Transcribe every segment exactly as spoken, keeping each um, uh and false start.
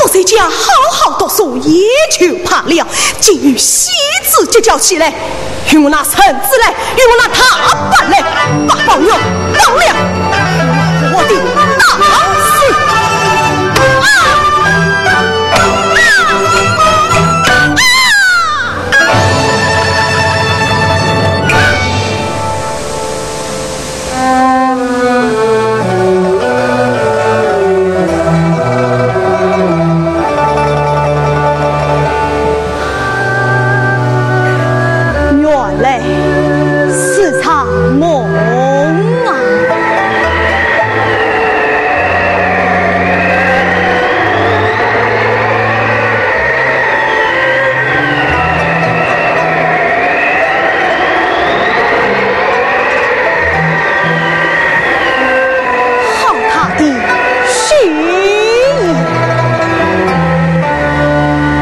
不在家好好读书也就罢了，竟与戏子结交起来，与我拿绳子来，与我拿踏板来，把宝玉绑了，活活地打死！啊！啊！啊！ 原来是场梦啊！ 好大的虚意！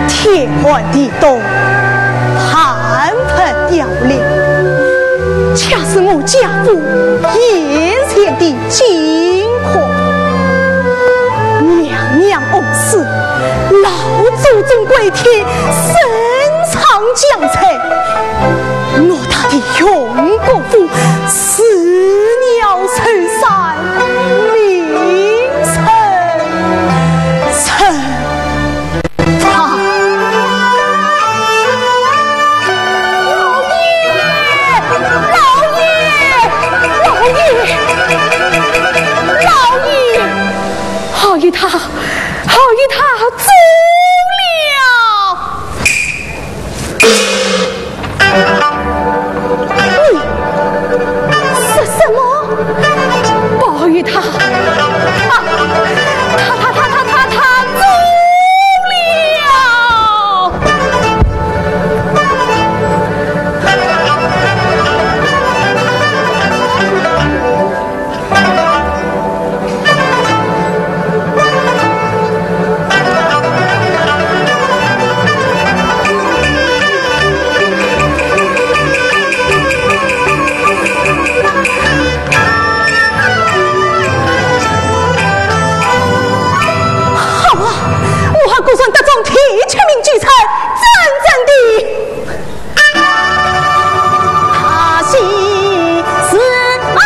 天寒地冻，寒风飘零，恰似我家父眼前的景况。娘娘翁死，老祖宗归天，圣上降罪。 偌大的荣国府，似鸟兽散，名声沉大。老爷，老爷，老爷，老爷，好一塌，好一塌，糟了！ 你说什么？宝玉他，他，他，他，他，他，他，他，他走了。 好啊，武二果然得中提取名举才，真正的大喜事啊！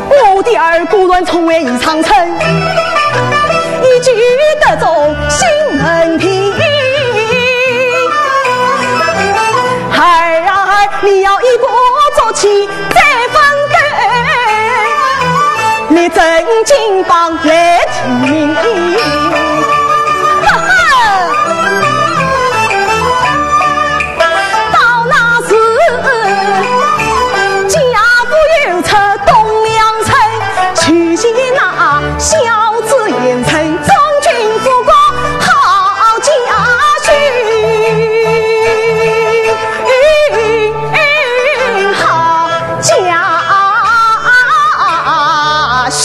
我的儿果然聪慧已上乘，一举得中新门庭。孩儿，你要一鼓作气再奋斗，力争金榜来提名。哈哈！ 到那时，家父又出东凉城，去见那孝子贤臣，忠君复国好家训，好家训。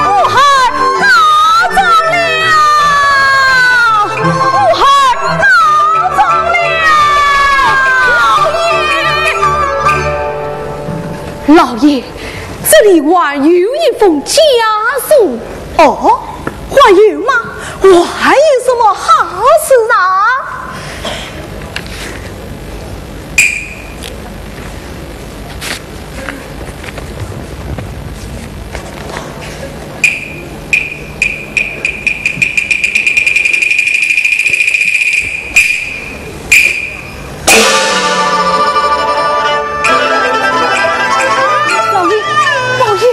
武二告状了！武二告状了！老爷！老爷，这里还有一封家书。 哦，还有吗？还有什么好事啊？老爷，老爷，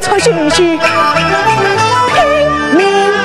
出去去拼命忙。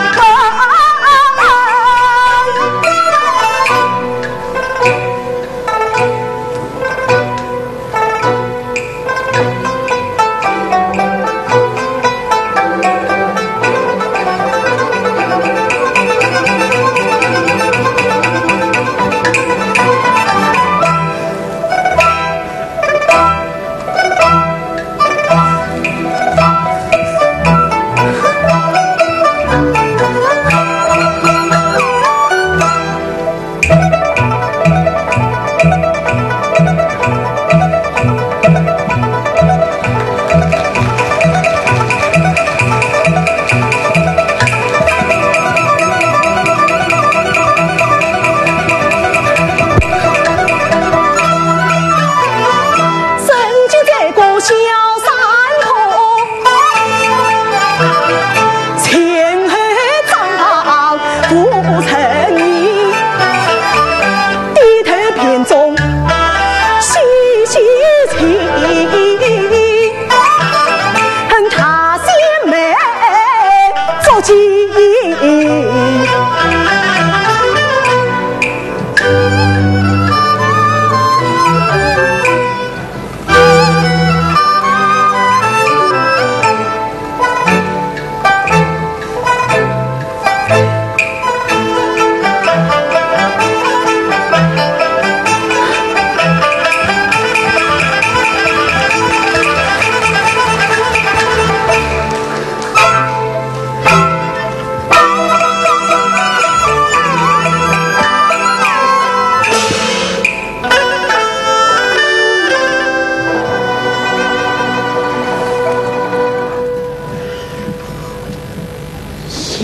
曾经在过小山口，前后张望无人疑，低头辨中细细寻。 他先眉作计。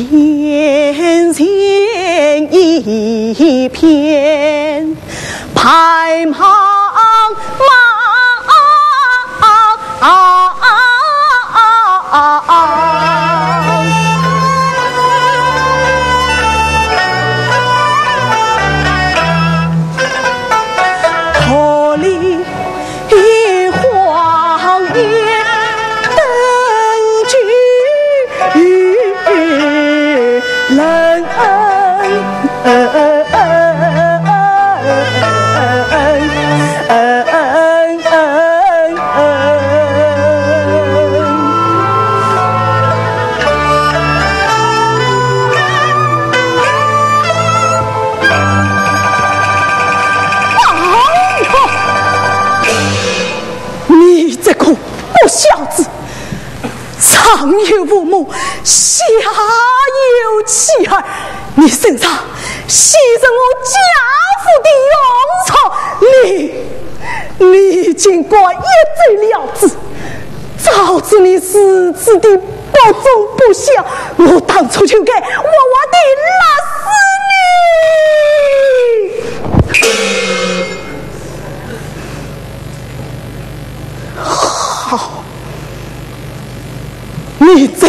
眼前一片白茫茫。 桃李荒野登巨人。 你这个不孝子，上有父母，下有妻儿，你身上系着我家父的冤仇，你，你竟敢一走了之，早知你如此的不忠不孝，我当初就该活活地勒死你。 好，你走，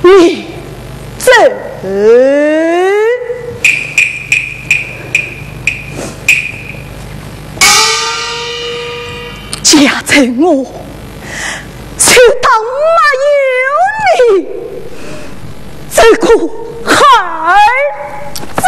你走。家在我，就当没有你。 这个孩儿子。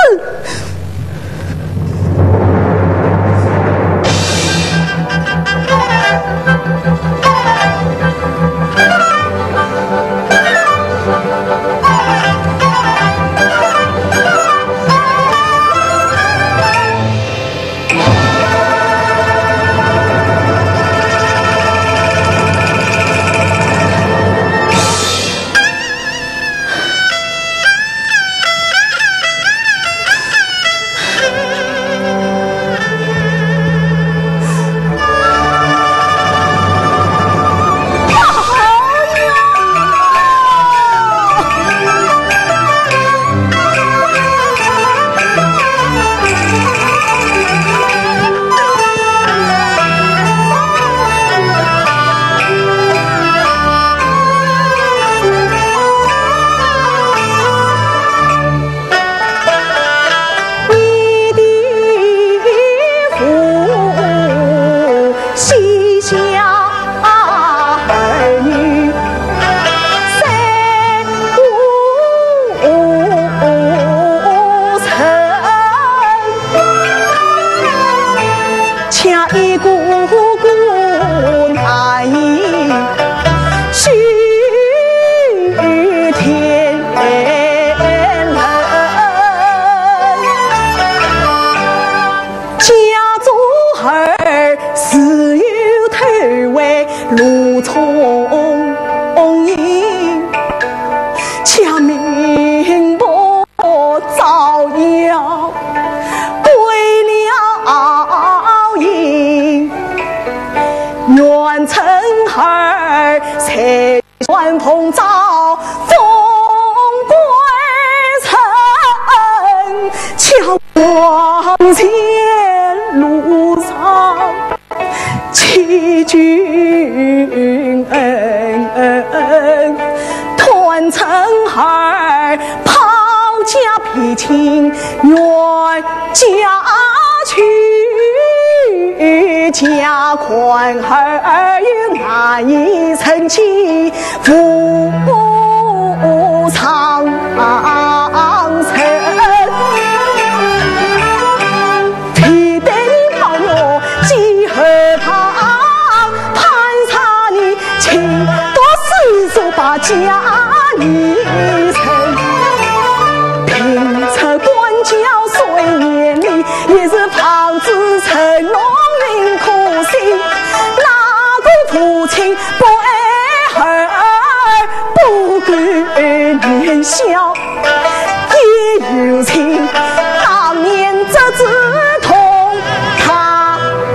孤孤难以许天人。家中儿自幼投喂炉中饮，家民婆 早要归了营，愿称儿在晚风早风归程，叫往前路上 欺君，断称儿抛家避亲，远嫁去，家宽儿又难以成亲，无上人。 非但你保我几何旁，攀上你情多四座把家里人。平策官交岁年里，也是防子成龙云可信，哪个父亲不爱儿，不顾年孝。 也有情，当年折子痛，他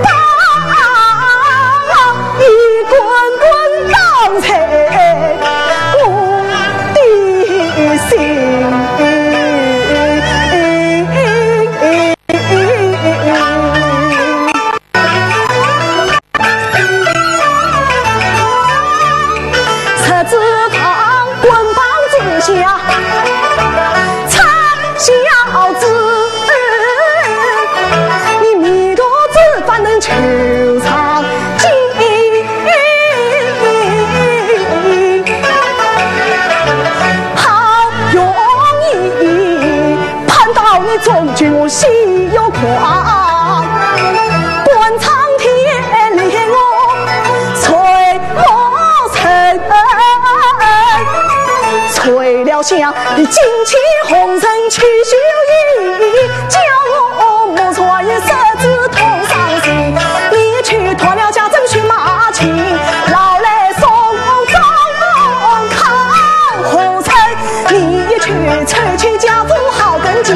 把一棍棍打在我的心。 十指堂棍棒之下插小子，你迷途子反能求上进。好容易 盼到你终究心有狂，官场天理我谁不成？谁料想你金气红尘去修行，叫我目穿十指痛伤心。你去断了家珍去马亲，老来送终靠红尘。 你一去，拆去家中好根基，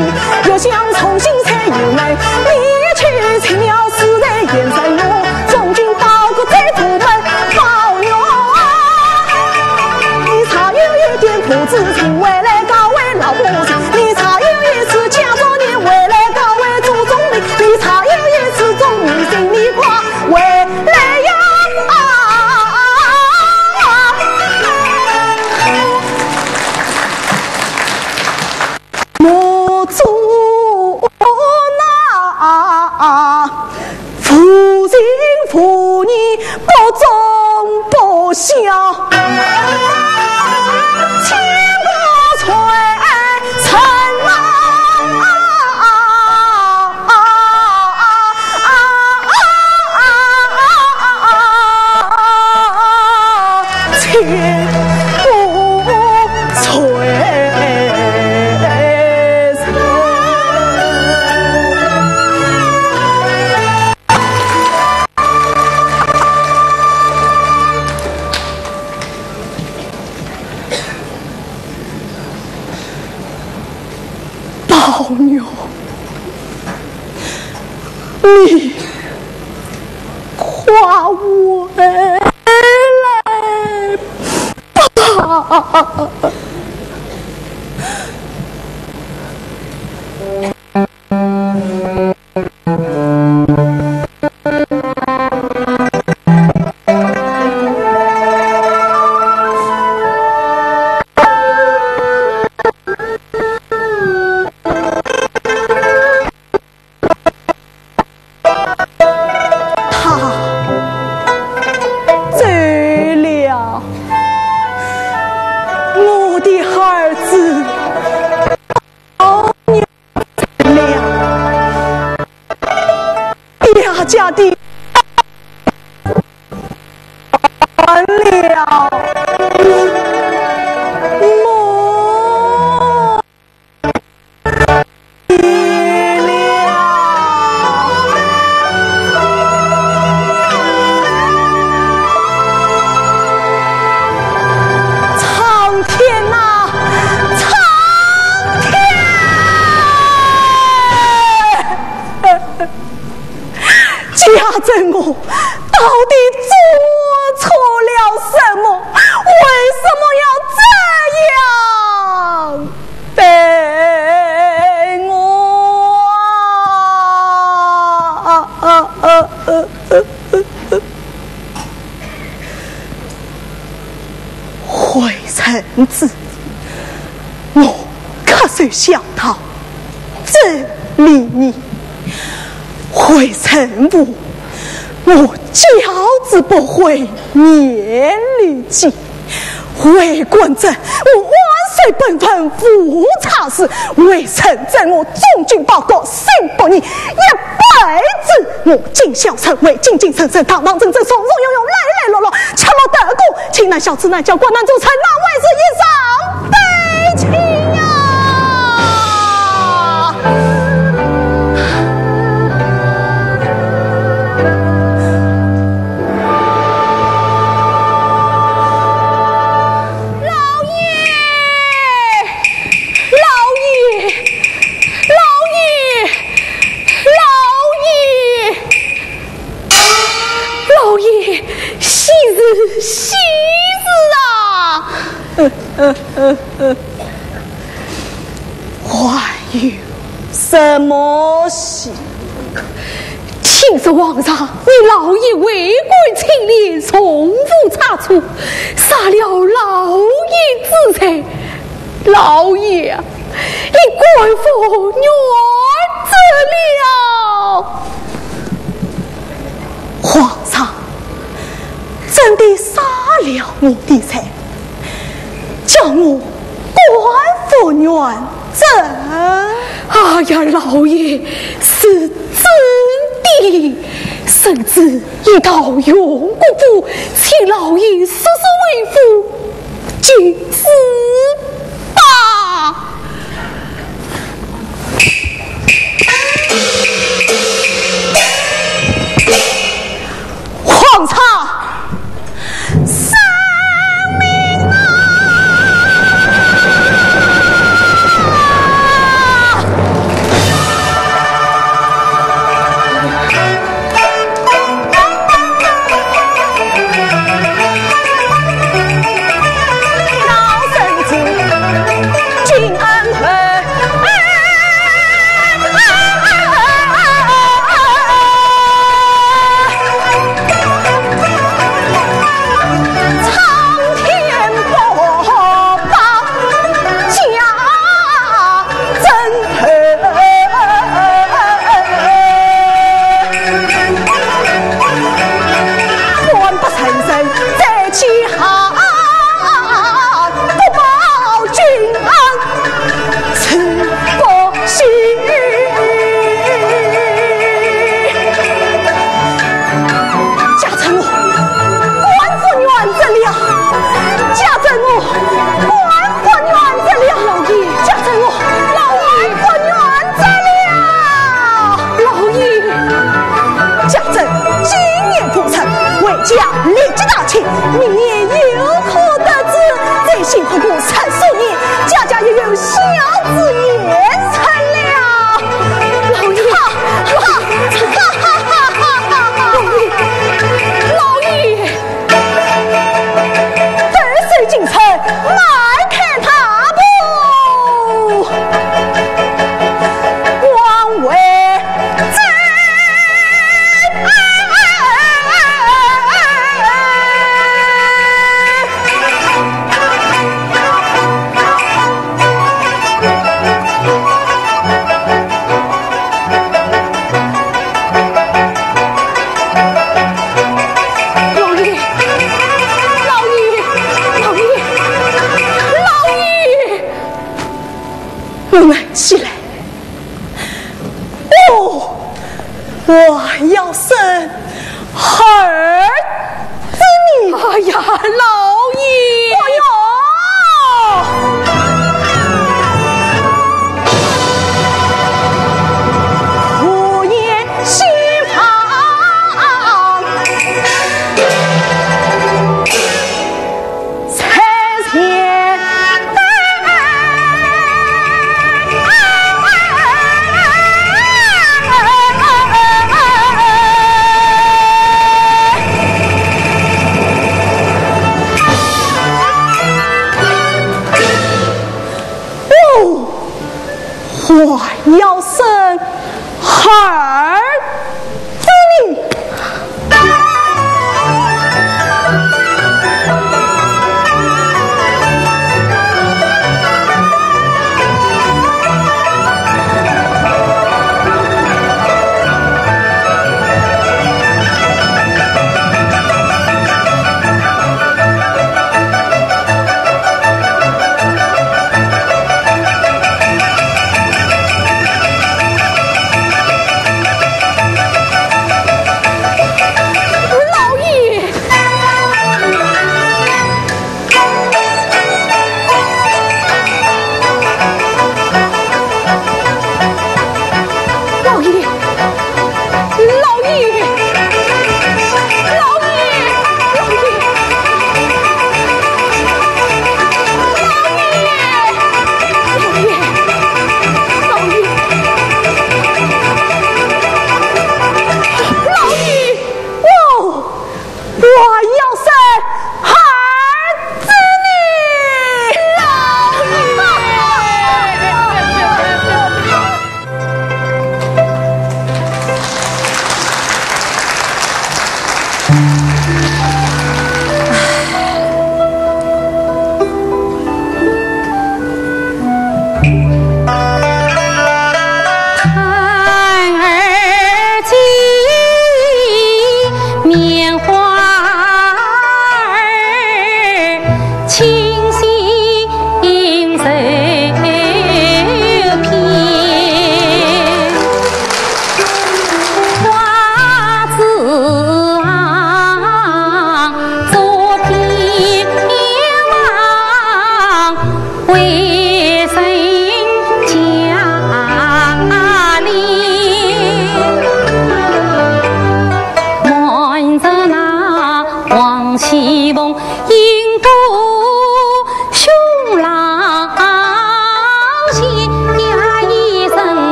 又想重新再有人。你一去，成了世代言人路，从今到过再无门保佑。你若有一点福子成，回来告慰老母亲。你若有一次家中人，回来告慰祖宗灵。你若有一次忠义心，你快回来呀！ 目珠那，父亲父义不忠不孝，千古罪人啊！ 宝玉，你快回来吧。他走了，我了。 苍天呐，苍天！家珍，我到底做错了什么？为什么要这样对我？ 回城之日，我恪守孝道，真礼义。回城无，我教子不会，年律己。回官者，我按守本分，无差事。回城者，我忠君报国，信百年，一辈子 我尽孝顺，为敬尽深深，堂堂正正，从从容容，来来落落，吃落得过，请南小吃南小官南中臣，那为是一生悲戚呀！ 老爷，老爷，老爷，老爷，老爷，喜事，喜事啊！还有什么喜？ 听说皇上命老爷为官清廉，从无差错，赦了老爷之罪。老爷，你官复原职了。皇上，真的赦了我的罪，叫我官复原职。哎呀，老爷，是真的。圣旨已到荣国府，请老爷速速回府，就是罢。 皇上圣明啊！家珍，我官复原职了！家珍，我官复原职了！老爷，家珍，我老爷官复原职了！老爷，家珍今年复职，回家立即大庆，明年又可得子，再辛苦个十数年，家家又有孝子贤孙了。老爷，哈哈哈哈哈哈！老爷，老爷。 得胜进城，迈开大步，往回走。老爷，老爷，老爷，老爷！我们起来。哦，我要生儿子呢。哎呀，老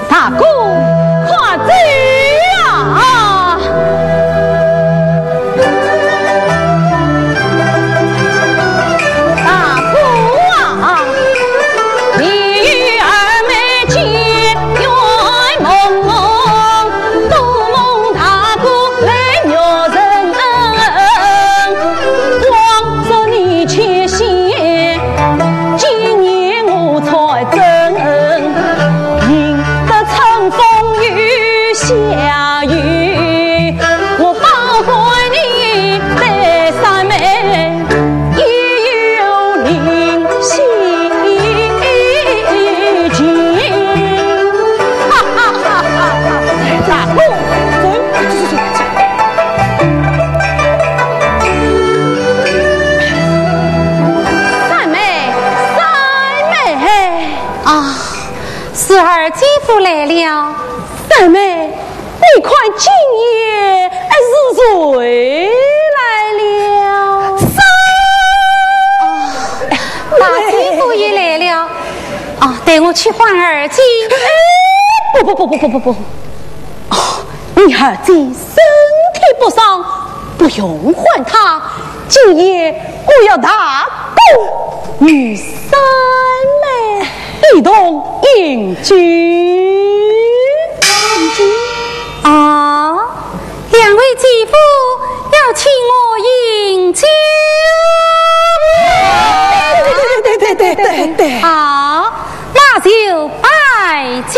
大哥，快走啊！大哥啊！三妹，三妹。啊，是二姐夫来了。三妹，你看今夜，哎，是谁来了？啊，大姐夫也来了。啊，待我去唤二姐。哎，不不不不不不不。哦，你二姐身体不爽，不用唤她，今夜我要大哥与三妹一同饮酒。啊，两位姐夫要请我饮酒？对对对对对对。好，那就摆酒。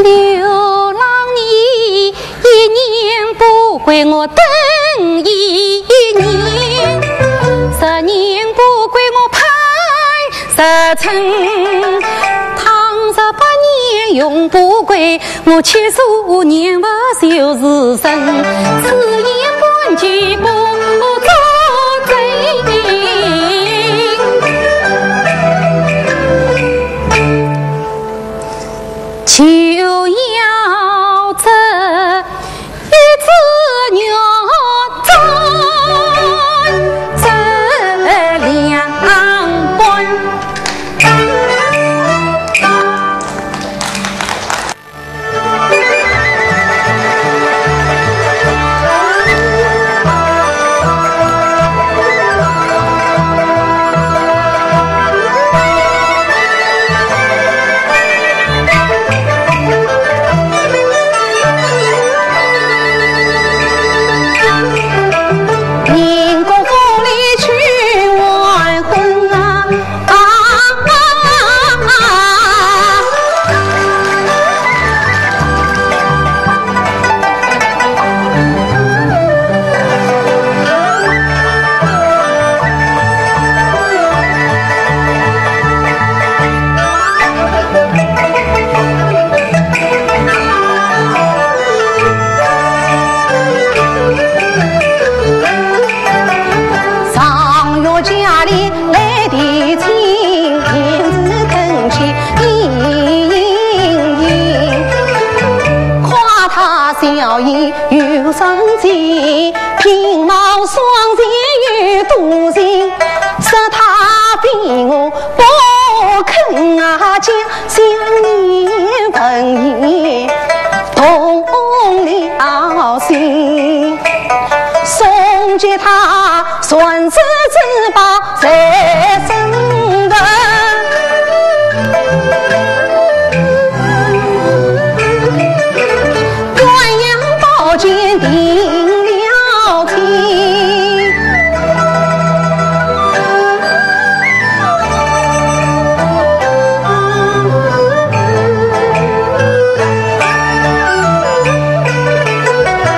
牛郎你一年不归我等一年，十年不归我盼十春，倘若百年永不归，我七十年不休时辰，此言半句不作准。 就要这一只玉簪，这两本。 上月家里 来提亲，胭脂登前迎迎迎。夸她笑靥有双全，品貌双全有多情，说她比我不肯啊，将香烟粉烟动了心。 送给她传世之宝在身头，鸳鸯宝剑定了情。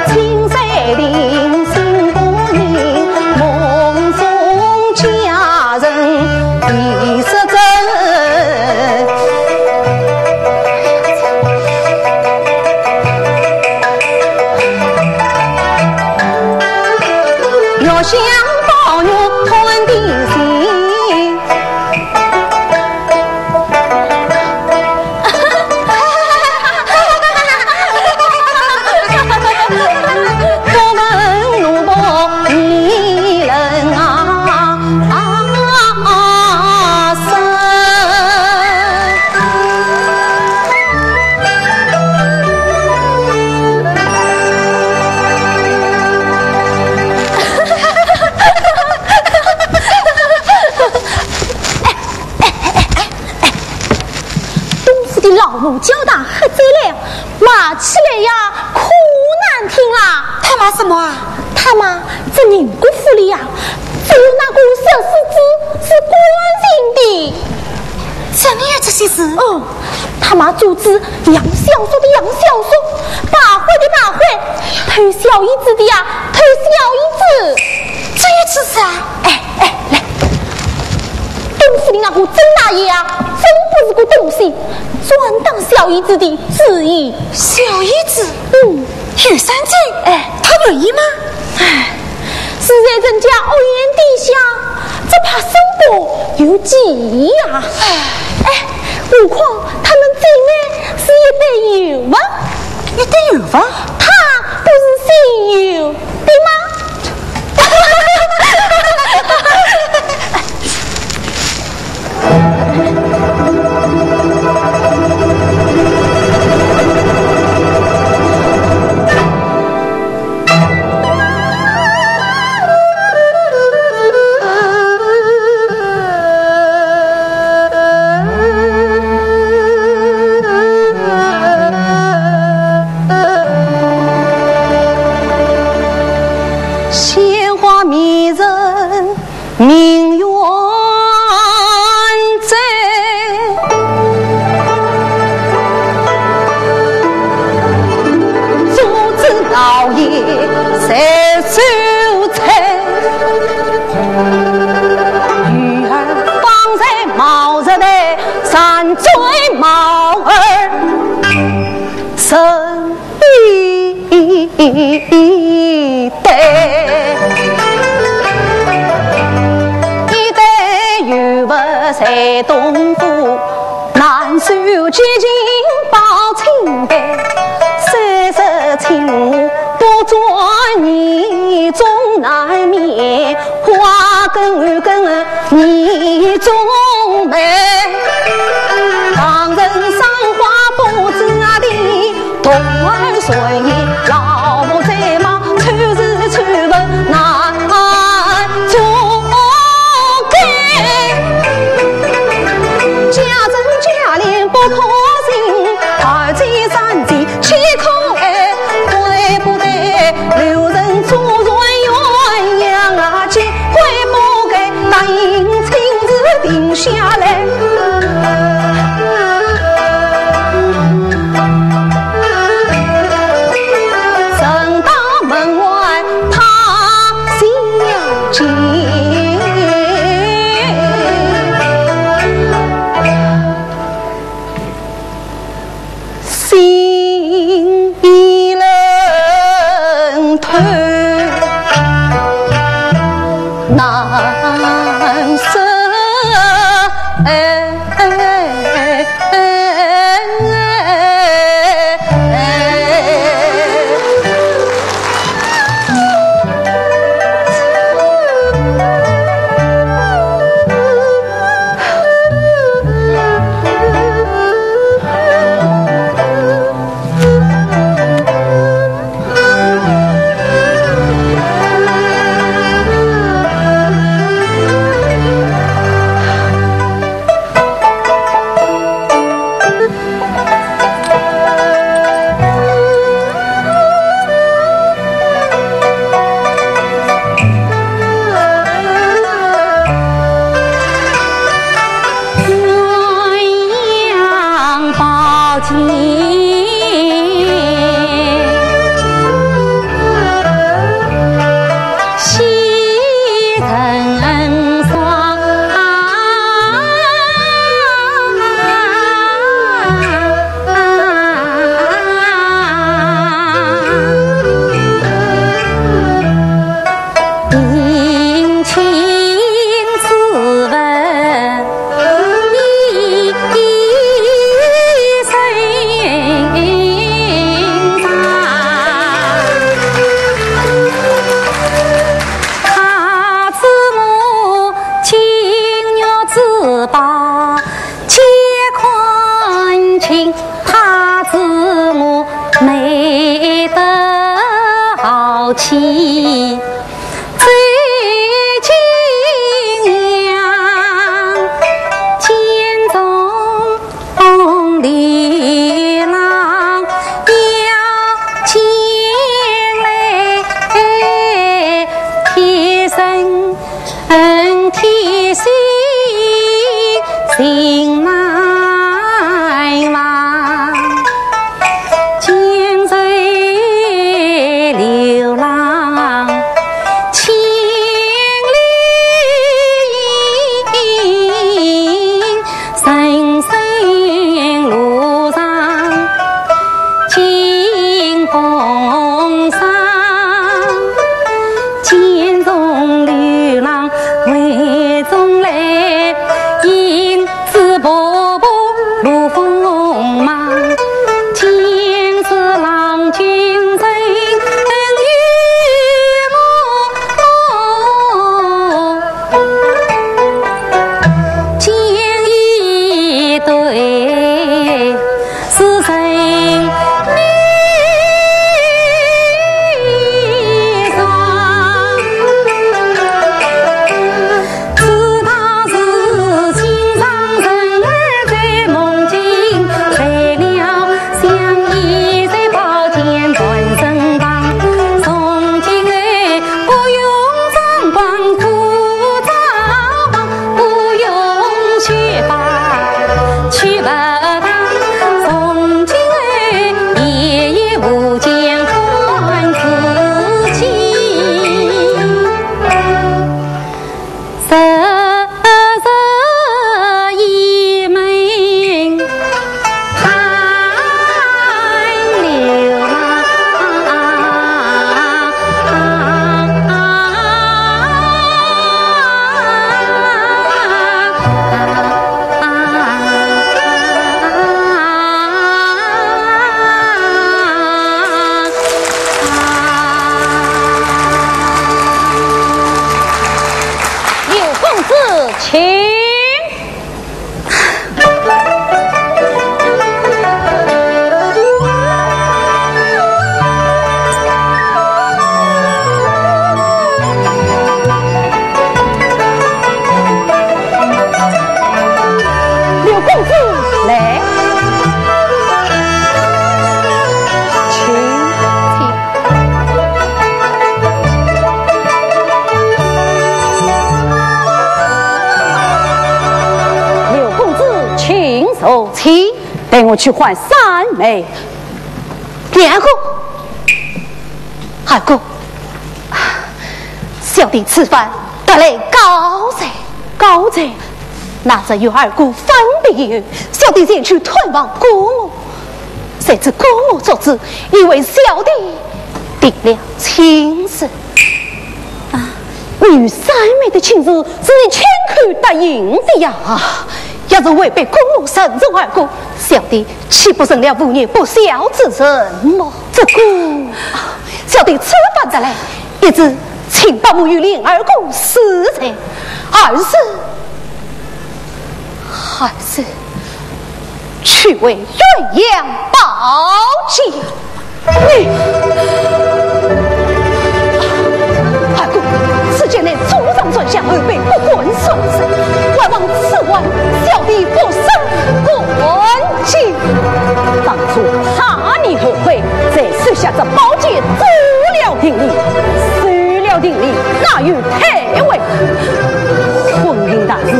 青山亭，新姑娘，梦中佳人第十春。月香宝玉探定情。 不问奴仆你人啊，啊，生。 东府的老奴叫他喝醉了，骂起来呀，可难听啦。他骂什么啊？他骂这宁国府里呀，只有那个小世子是干净的。真的有这些事？嗯，他骂主子杨小叔的杨小叔，败坏的败坏，偷小姨子的呀，偷小姨子。真有此事啊？哎，哎，来， 东府里那个曾大爷啊，真不是个东西，专当小姨子的主意。小姨子？嗯。有三姐？哎。他愿意吗？哎，住在人家屋檐底下，只怕生活有几呀。哎。哎，何况他们姐妹是一对有房。一对有房？他不是姓尤的吗？谁手采？鱼儿方才冒日台，山水貌儿神一对。一对有佛在东府， 南首结情抱青梅，三十青花不转眼中难眠，花更更眼中梅。旁人赏花不知地， 童儿睡眼老母在望，秋时秋分难捉根。家珍家眷不可信，二姐三姐岂可爱？怪不得刘仁祖传鸳鸯啊，结，怪不得答应亲自定下来。 人到门外踏青青。心已冷透难舍。 鸳鸯宝剑。哦，请，待我去唤三妹。两个。二哥，小弟此番特来告罪。告罪？那日与二哥分别以后，小弟前去探望姑母，谁知姑母作主，已为小弟定了亲事。啊，你与三妹的亲事是你亲口答应的呀。啊，要是违背姑母承认，二哥，小弟岂不成了无念不孝之人么？这个，啊，小弟此番得来，一是请伯母与琏二哥恕罪，二是，二是去为鸳鸯保驾。 你，二哥，此间乃祖上传下，后辈不敢擅自，还望此番小弟不生官禁。当初怕你后悔，才收下这宝剑，做了定礼，收了定礼，哪有退回？婚姻大事，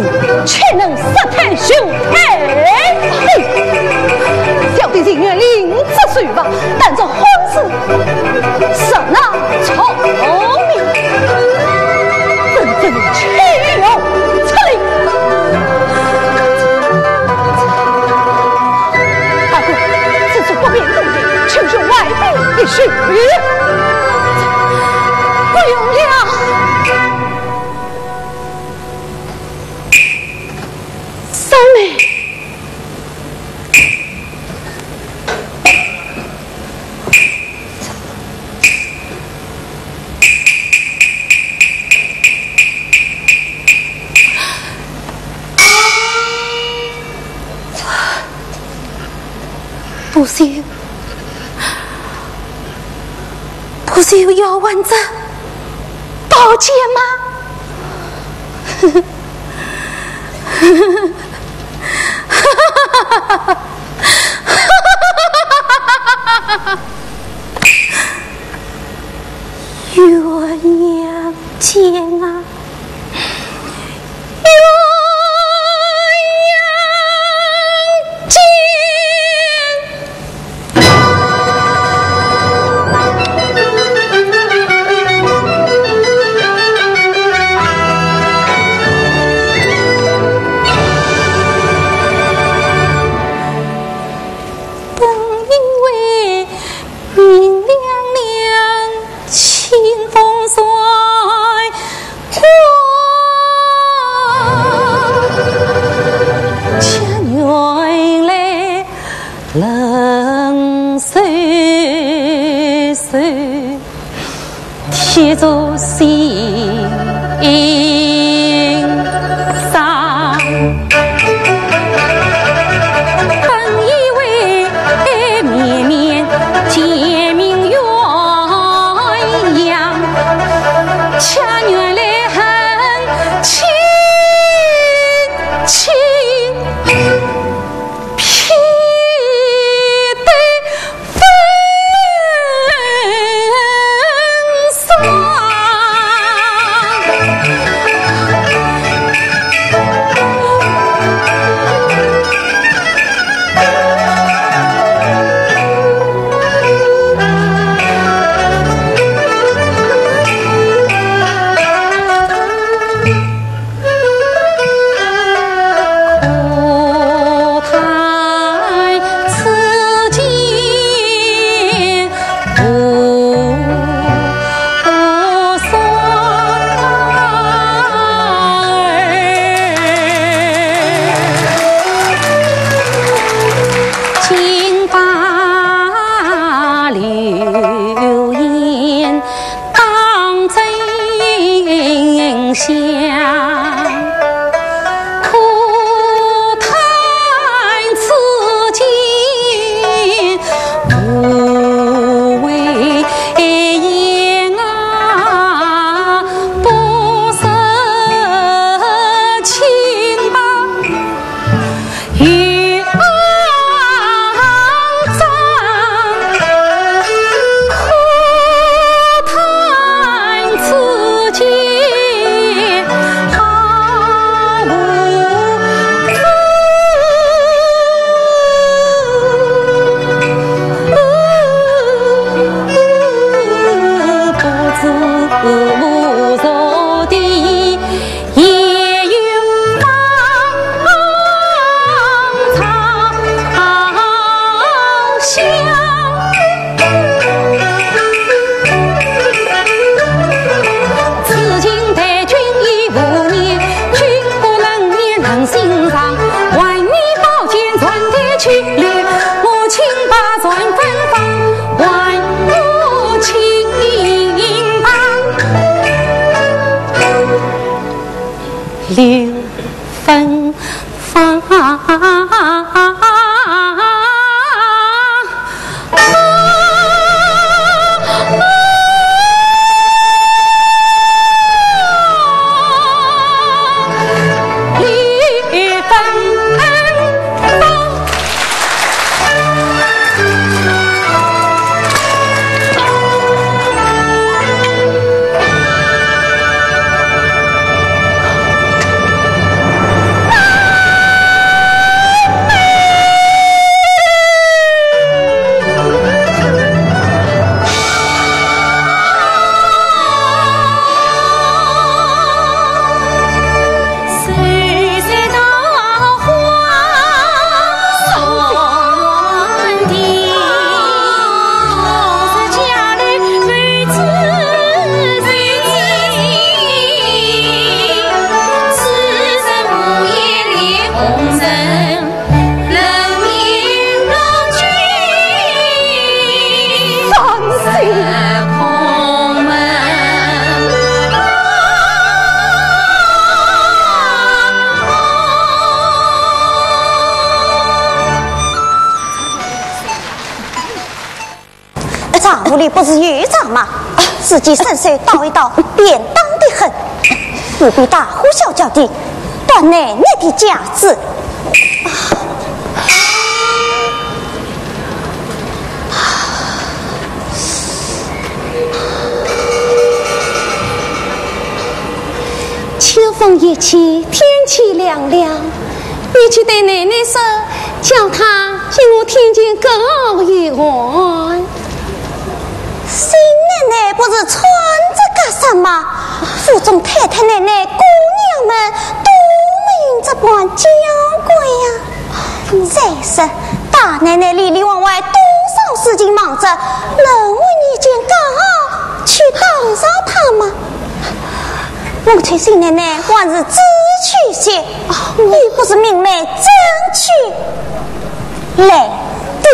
岂能失态休 哎，嘿，小弟情愿另择新妇，但这婚事，实乃错命，真正岂有此理！二哥，此事不便多言，请兄外禀一声。不用了。三妹。 不是，不是要问这宝剑吗？鸳鸯剑啊！ 鸳鸯剑。等一位明亮亮，清风吹 家园来冷飕飕，铁柱心伤。本以为绵绵见面鸳鸯， 却原来恨亲情，偏得分散。这茶壶里不是有一张吗？自己伸手倒一倒，便当的很。不必大呼小叫的，断奶奶的架子。秋风一起，天气凉凉， 你去对奶奶说，叫她替我添件高腰一环。新奶奶不是穿着隔衫吗？府中太太奶奶、姑娘们都没有这般娇贵呀。再说，大奶奶里里外外多少事情忙着，能为你一件高腰去打扰她吗？ 我劝新奶奶还是知趣些，又不是明媒正娶。来的。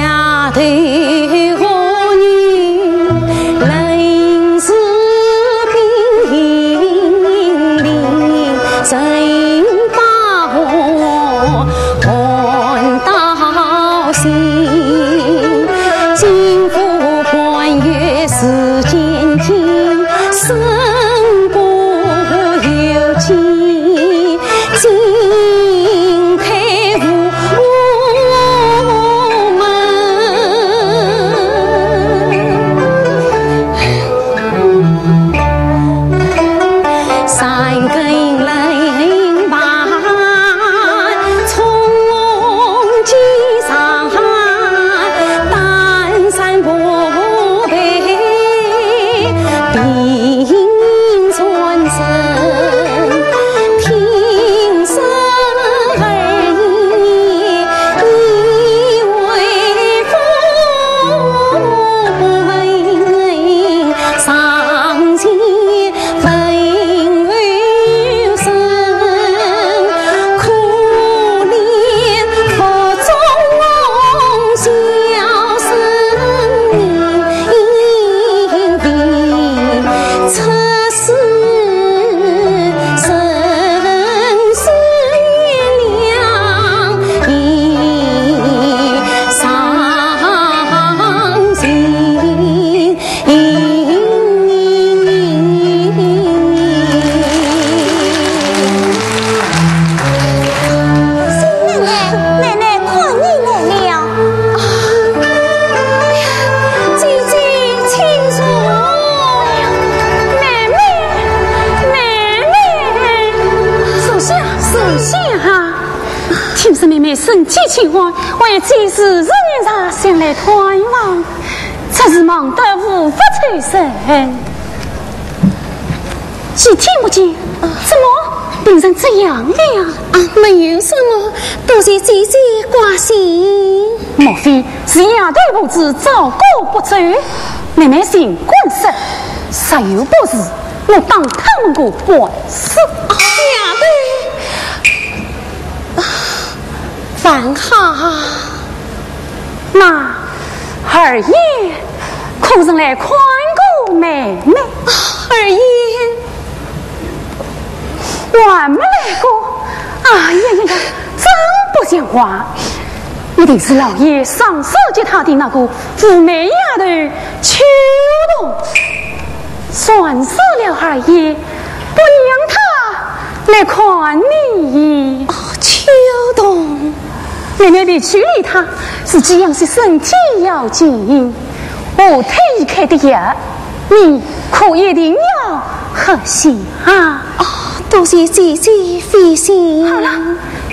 丫头和女，人是冰凌凌，谁把我看到心？金府官员是千金，身不由己。 进退无门。三更冷板冲肩上，单衫薄被 新奶奶，奶奶看你来了。姐姐，请坐。妹妹，妹妹。坐下，坐下哈。听说妹妹身体欠安，为姐是日日夜夜前来探望，真是忙得无法抽身。几天不见，怎么病成这样了呀？啊，没有什么，多谢姐姐关心。莫非是丫头婆子照顾不周？妹妹尽管说，若有不是，我帮她们个官司。啊，丫头，啊， 还好。那二爷可曾来看过妹妹？啊，二爷。还没来过？哎呀呀呀，真不像话！一定是老爷上手给他的那个无眉丫头秋桐。 算是了二爷，不让他来看你。哦，秋桐。妹妹别去理他，是这样些身体要紧，我特意开的药，你可一定要喝下啊。哦，多谢姐姐费心。好了，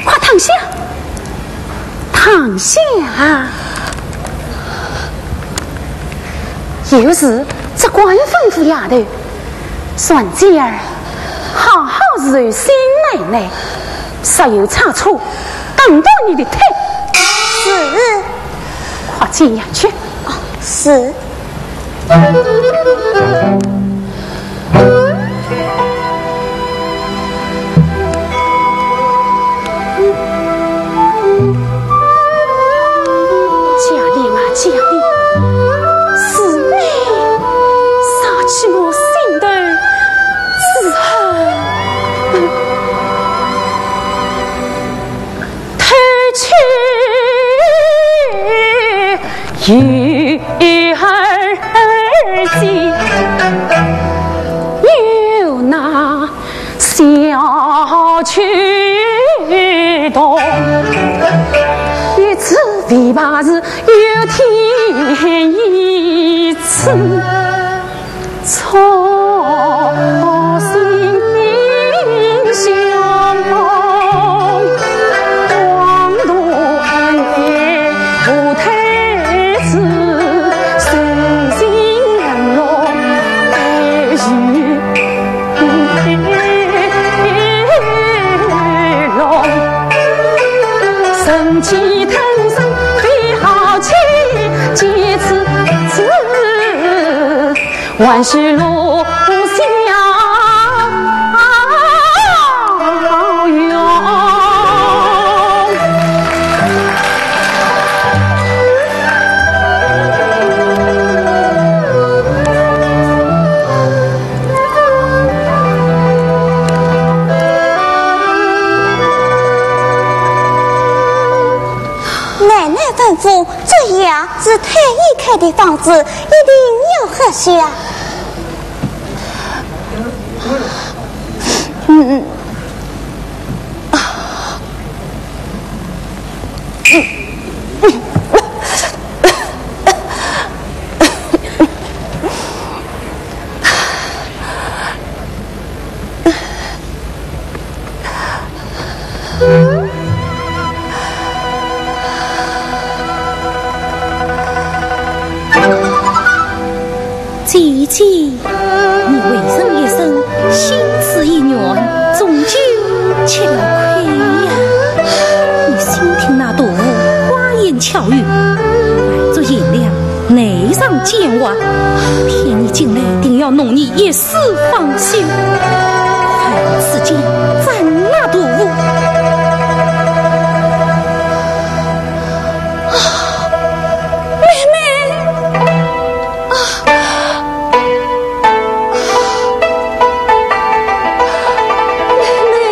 快躺下，躺下。 有事只管吩咐丫头，传姐儿好好侍候新奶奶，若有差错，打断你的腿。是。快进呀去。是。 嘉玲啊，嘉玲，是你杀起我心头之恨。 偷去与儿子，有那小秋桐，一次未怕是有添一次。 错心相逢，枉度恩爱无推辞，谁心冷落，爱与被落。人间灯生非好期，几次次 还是路相逢。奶奶吩咐，这药是太医开的方子，一定要喝下。 嗯。姐姐，你为人一生，心思意愿，终究吃了亏呀。你听信那毒妇花言巧语，扮作贤良， 内藏奸猾，骗你进来，定要弄你一世芳心。快把此剑斩了毒妇。妹妹，啊，妹妹。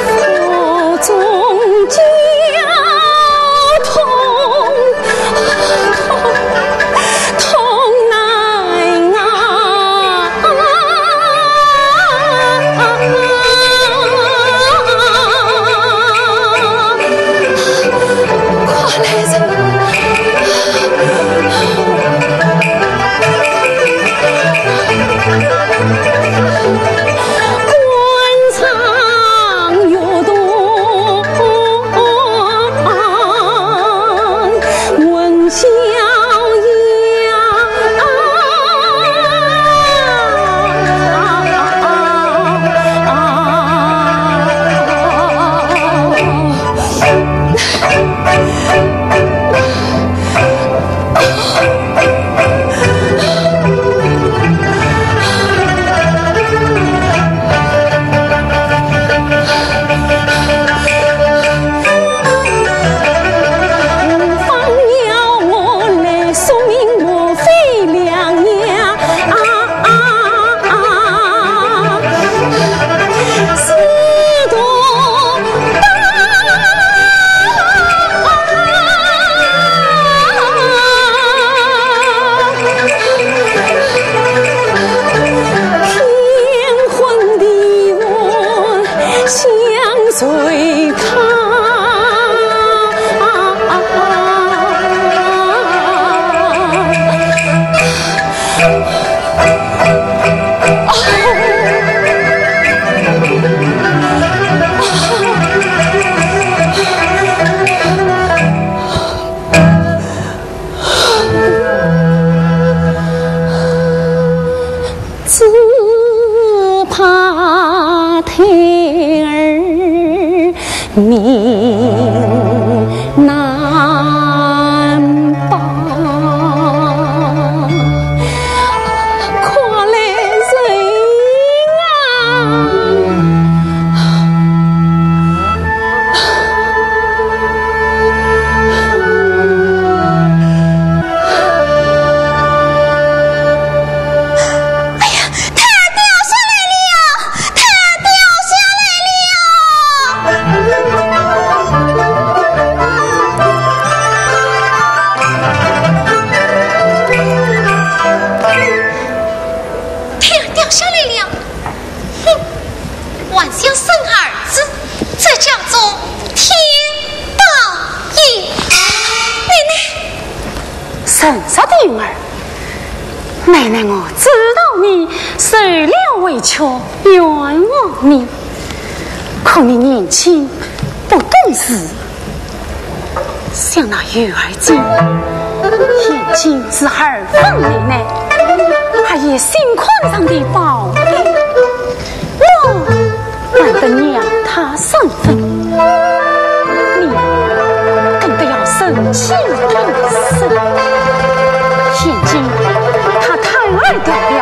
腹中绞痛，只怕胎儿命难保，快来人啊！ 哎呀，他掉下来了！他掉下来了！他掉下来了！哼，还想生儿子，这叫做天道也！奶奶， 陈氏的女儿，奶奶我知道你受了委屈，冤枉你。可你年轻不懂事，想那鱼儿精，眼睛是二分奶奶，还有心坎上的宝贝。 我还得让他生份，你更得要忍气吞声。现今他胎儿掉了，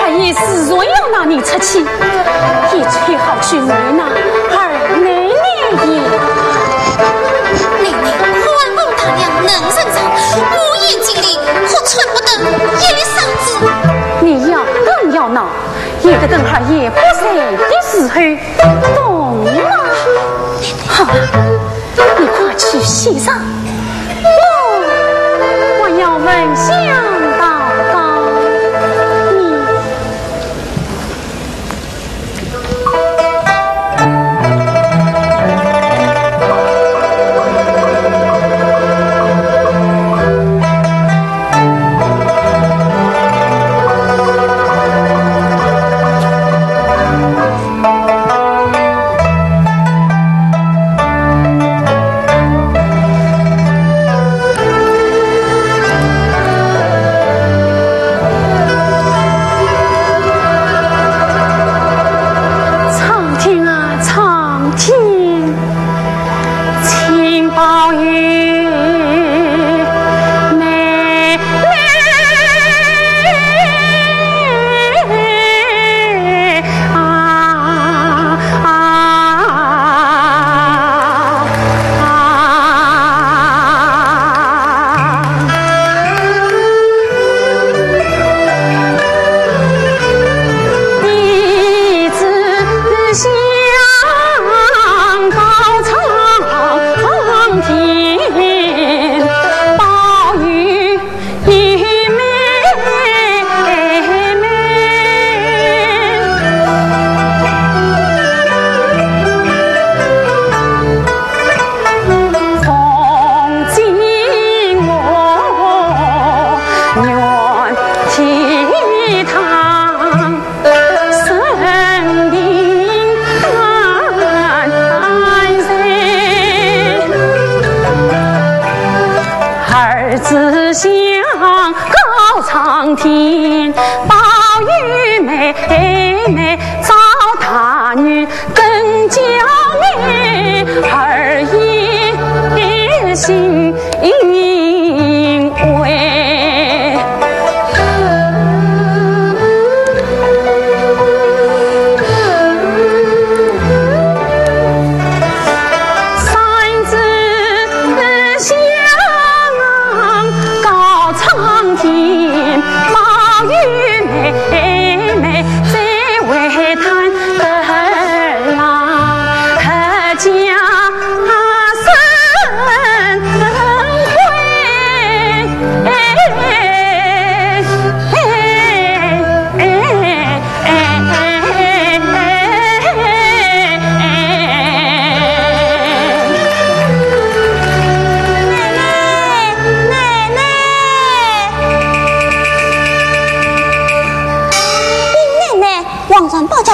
还有时辰要拿你出气，一切好去为难二奶奶也。奶奶，宽宏大量，能忍让，我眼睛里可穿不得一粒沙子。你要打要闹， 也得等哈儿不在的时候，懂吗？好了，你快去洗上，我还要焚香祷告。你 苍天啊，苍天！ 请保佑妹妹啊啊啊！ 儿子想告苍天，保佑妹妹找大女更娇美，儿也心为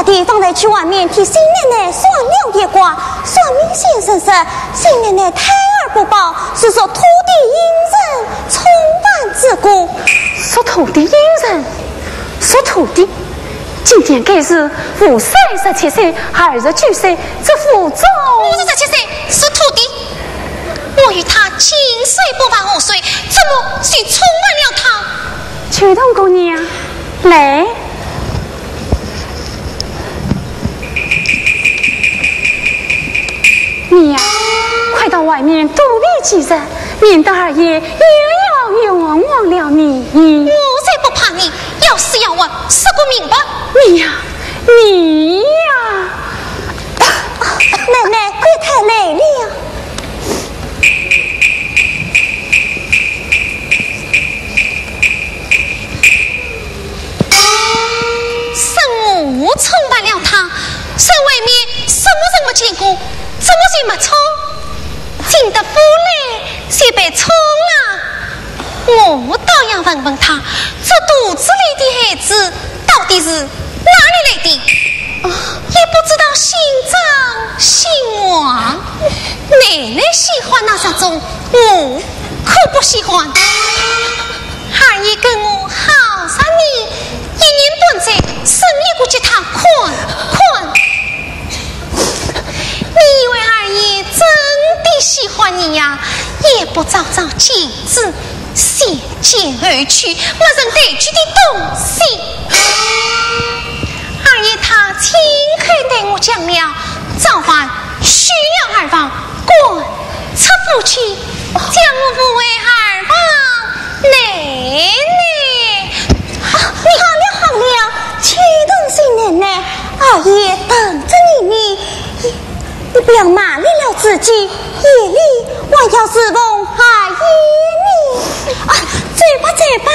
弟方才去外面替新奶奶算了一卦，算命先生说，新奶奶胎儿不保，是属土地阴盛，冲犯之过。属土地阴盛，属土地。今年该是父帅十七岁，儿十九岁，这府中……我是十七岁，属土地。我与他近水不犯河水，怎么就冲犯了他？秋桐姑娘，来。 你呀，快到外面躲避几日，免得二爷又要冤枉了你。我才不怕你，要死要活，说个明白。你呀，你呀。奶奶，别太累了。 是我冲犯了他，在外面什么人没见过，怎么就没冲？进得府来就被冲了。我倒要问问他，这肚子里的孩子到底是哪里来的？也不知道姓张姓王。奶奶喜欢那种，我可不喜欢。 二爷跟我好上你，一年半载，生一个给他看看。你以为二爷真的喜欢你呀？也不找找见证，先奸后娶，没人抬举的东西。二爷他亲口对我讲了，早晚娶了二房，赶出府去， 将我扶为二房奶奶。啊，好了好了，秋桐新奶奶，二爷等着你呢，你，你不要骂累了自己，夜里还要侍奉二爷呢。啊，走吧走吧。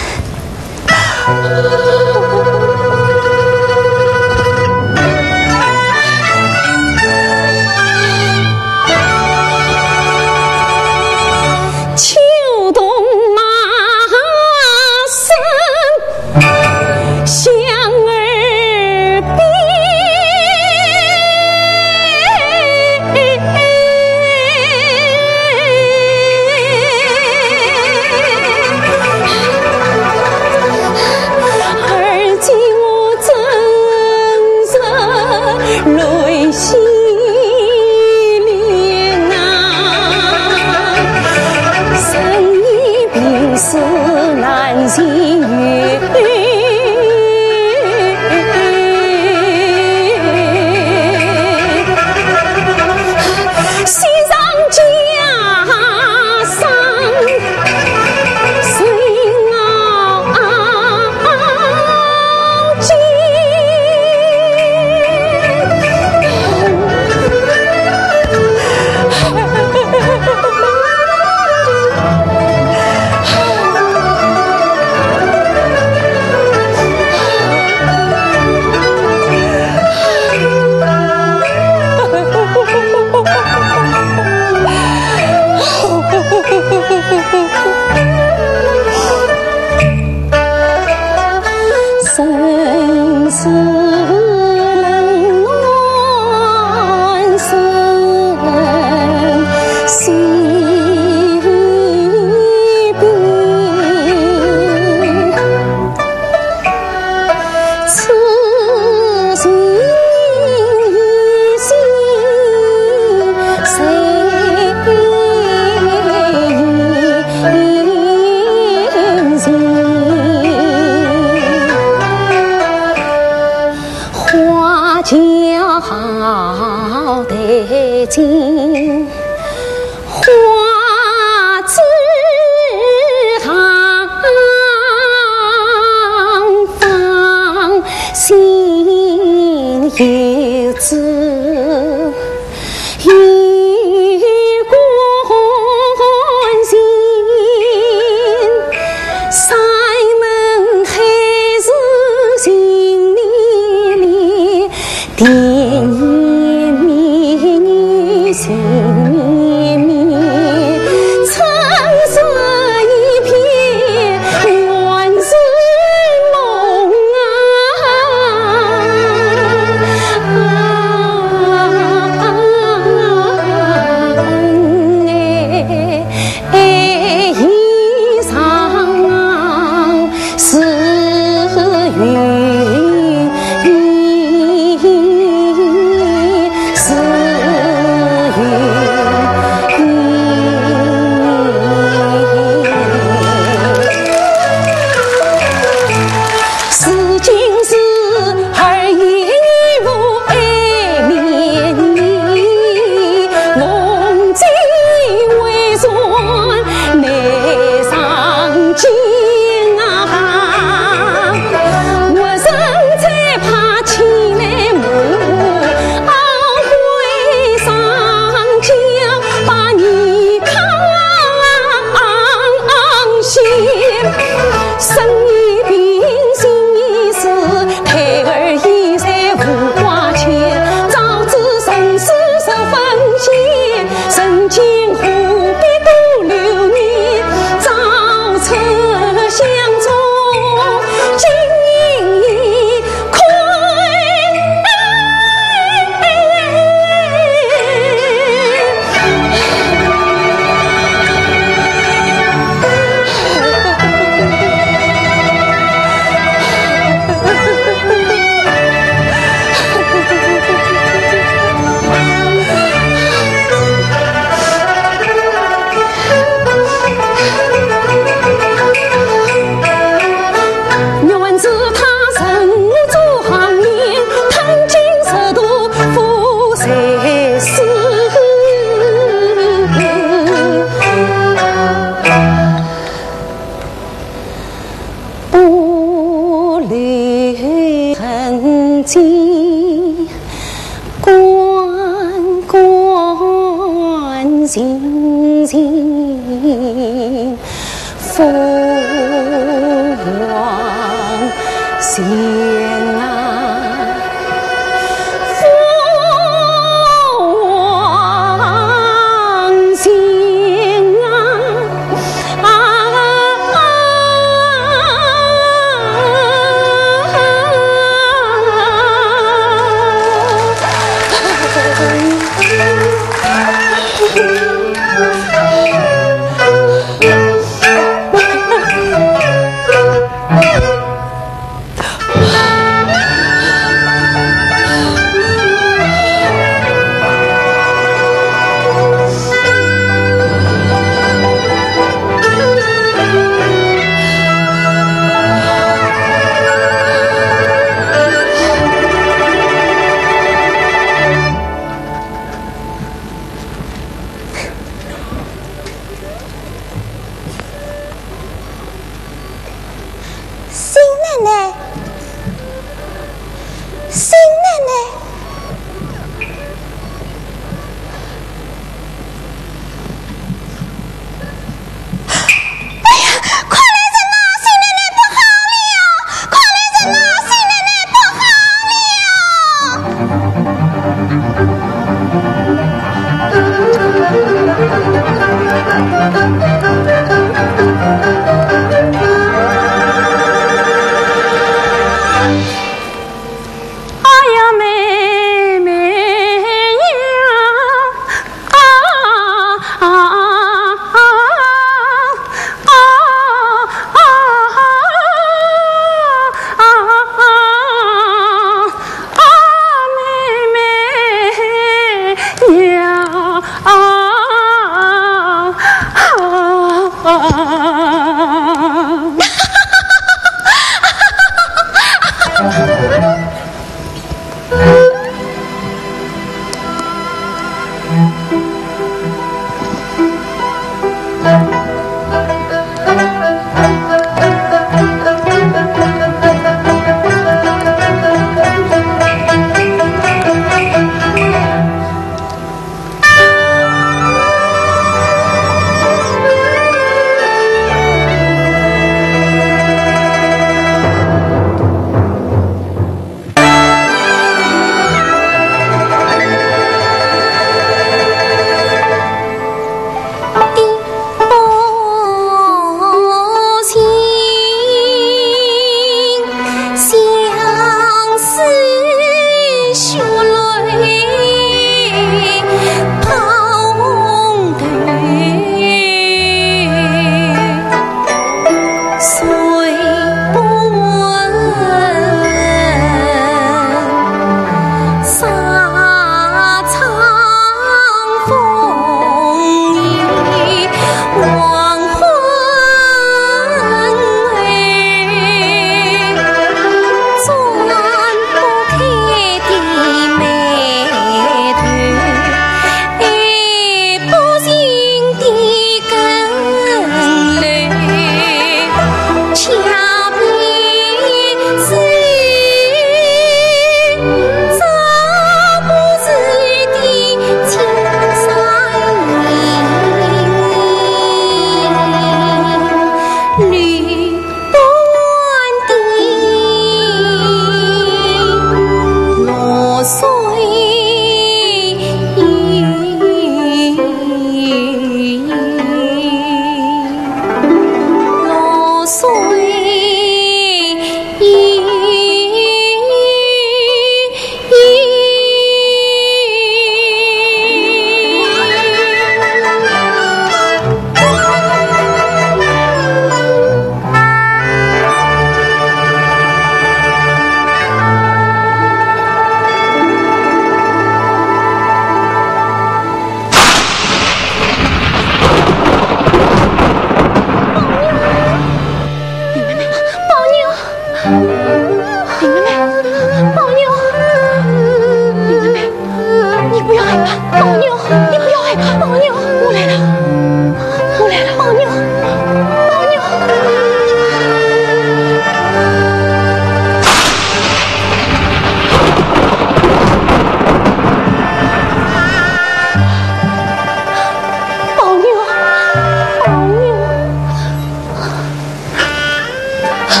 宝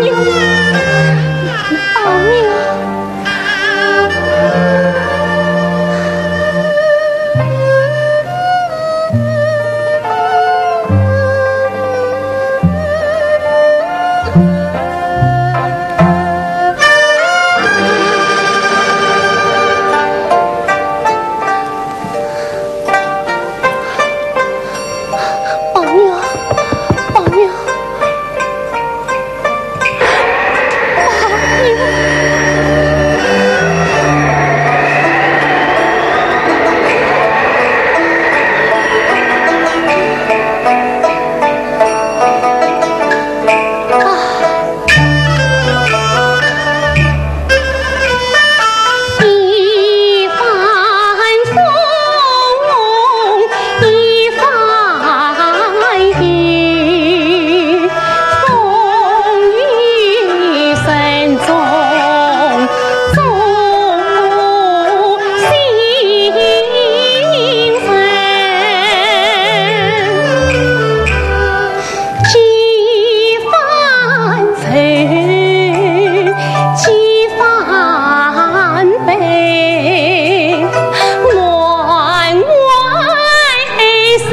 玉，宝玉。 宝玉，宝玉，宝玉。 几番愁，几番悲，满怀哀伤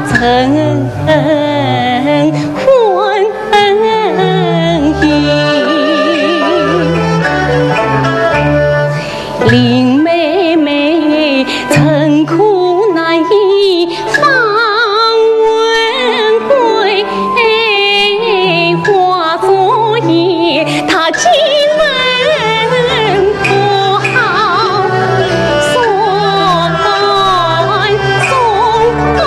怎堪言。 林妹妹，怎可难以放魂归？花烛夜，她竟能不好送送终。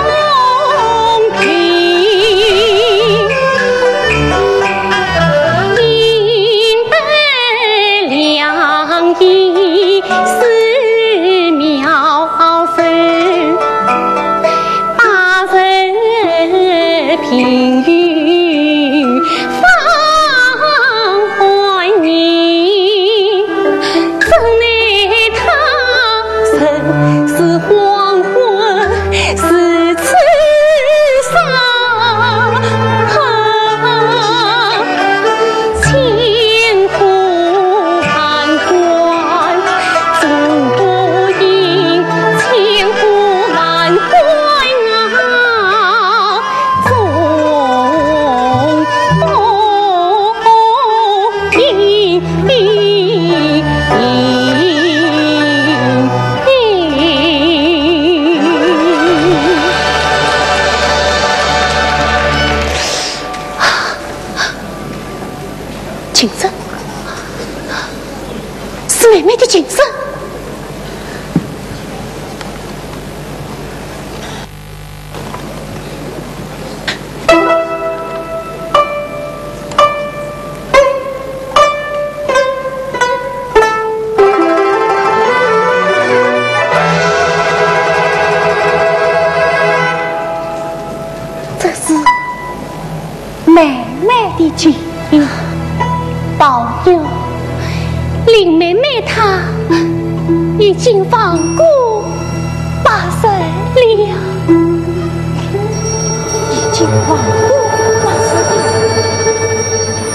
怎奈他人是黄昏，是痴傻。千呼万唤总不应，千呼万唤啊，总不 琴声，是妹妹的琴声。 这是妹妹的琴。 宝玉，林妹妹她已经亡故八十了。已经亡故八十了，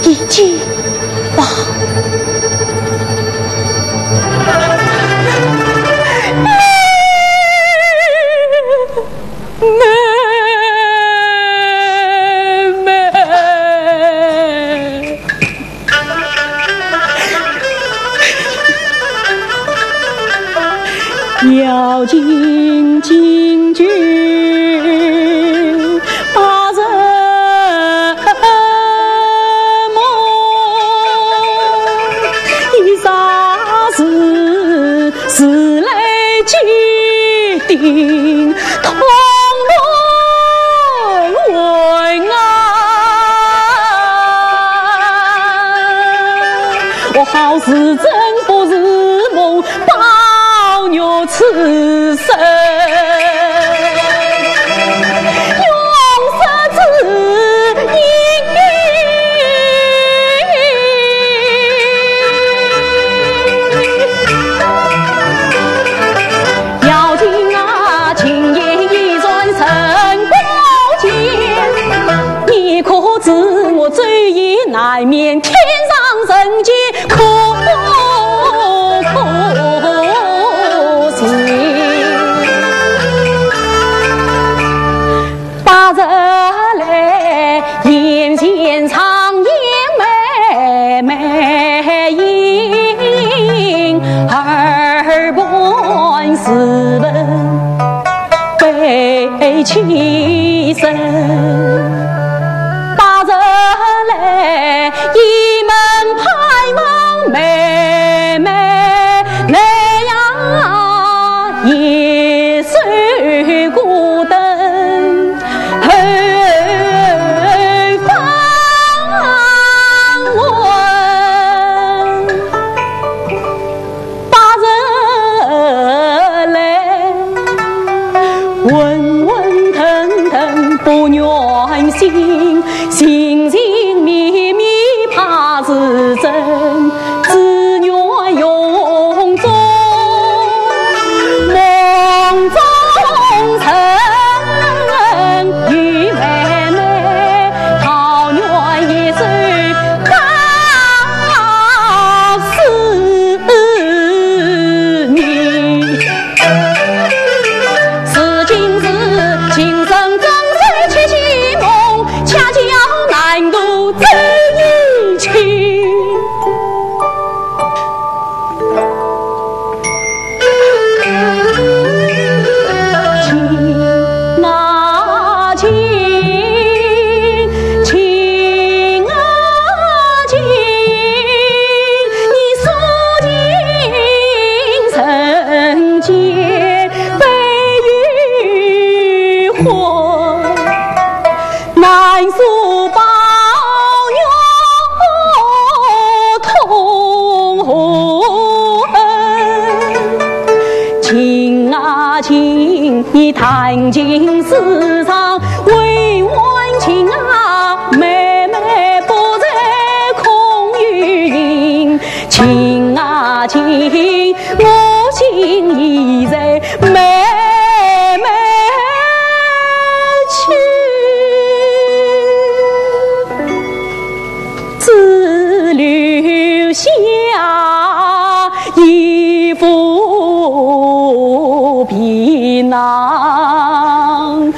已经亡。 妹妹。要紧进去，把人梦，一霎时 时来境定，痛不忍啊！我好是真不是梦，宝玉此生永失之音。 要紧啊，今夜已然人不见。难免天上人间苦苦情。八十来，眼前长夜妹妹影，耳畔自问 悲凄声。八十来，倚门盼望妹妹来呀，一手孤灯后方闻。 八十来，昏昏腾腾不愿醒，寻寻觅觅怕是真，只愿梦中，梦中人与妹妹，桃源一枝 告思念。如今是情深，怎生痴情梦，恰巧难渡这一情。 情啊情，情啊情，你诉尽人间悲与欢， 难诉报冤痛恨。情啊情，你弹琴时常为阮情啊，妹妹不在空余影。情啊情，我心已在妹妹去。 只留下一副皮囊，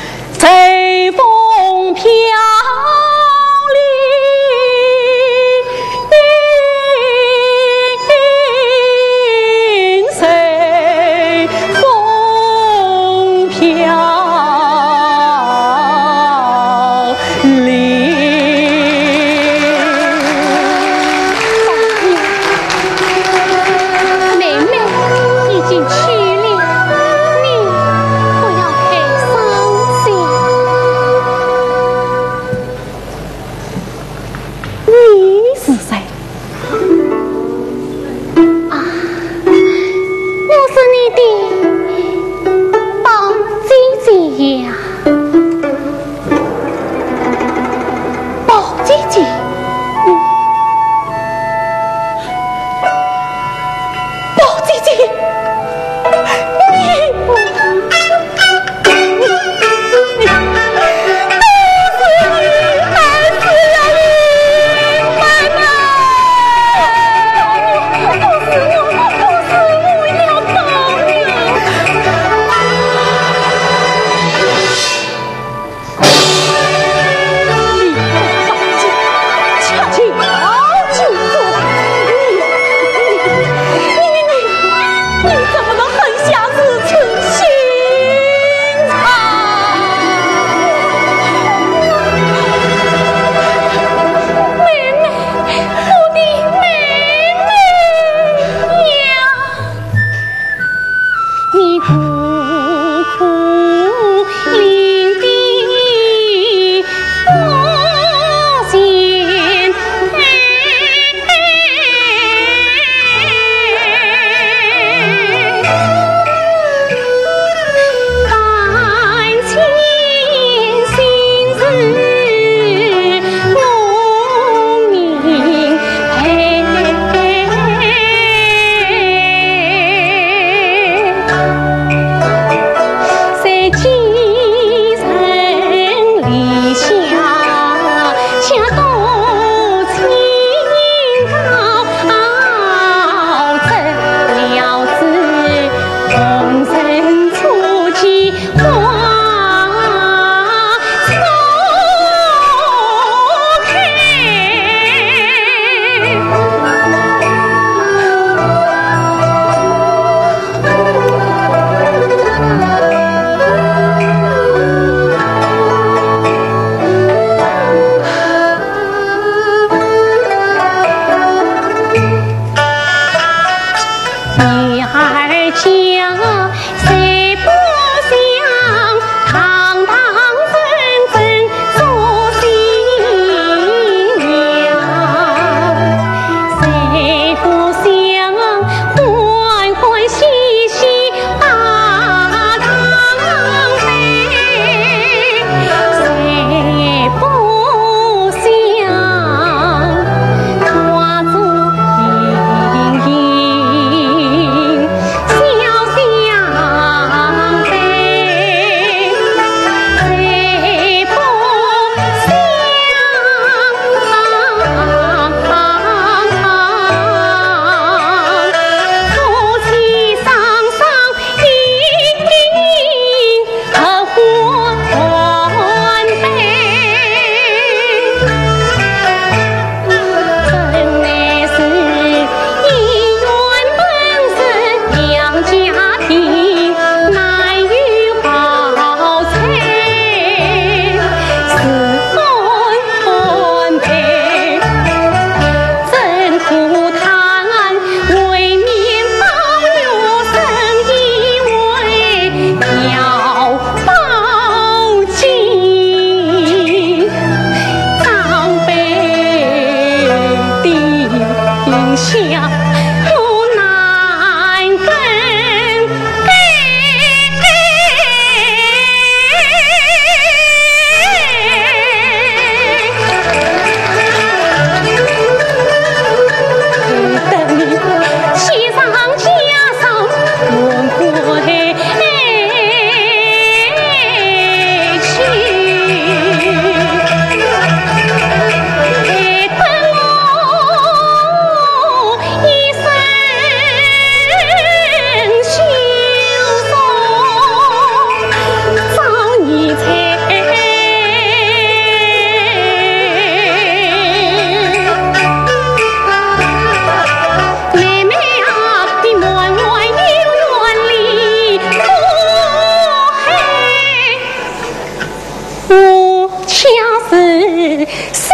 相思是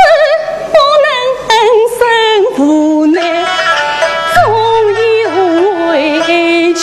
不能生无奈，总有委屈。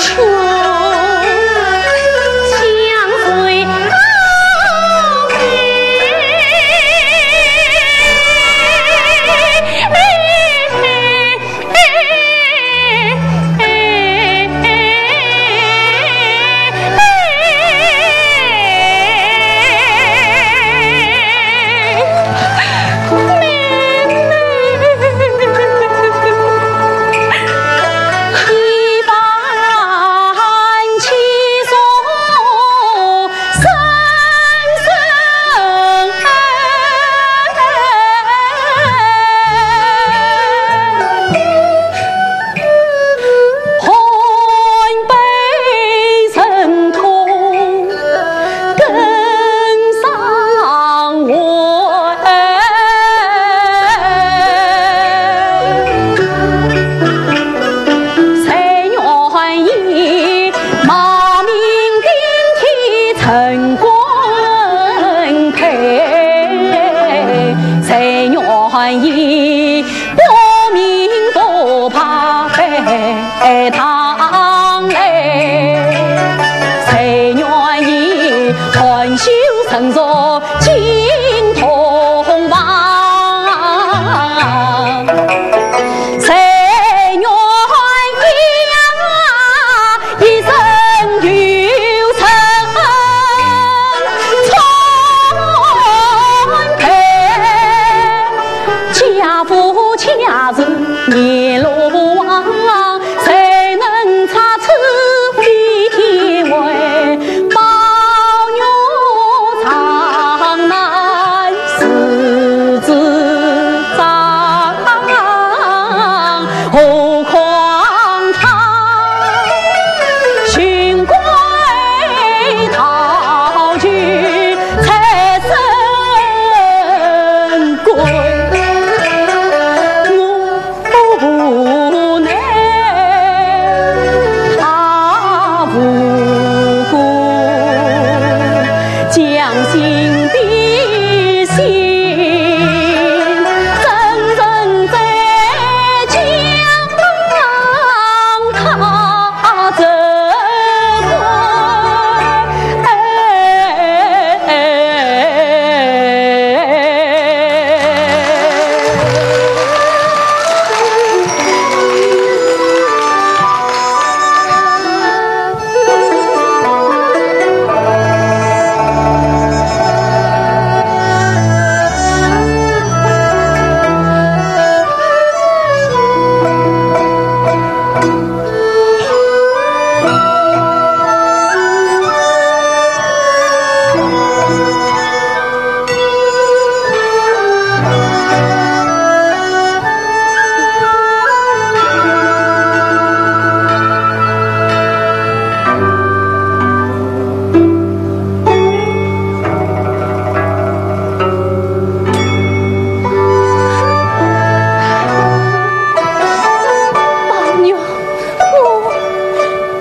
相随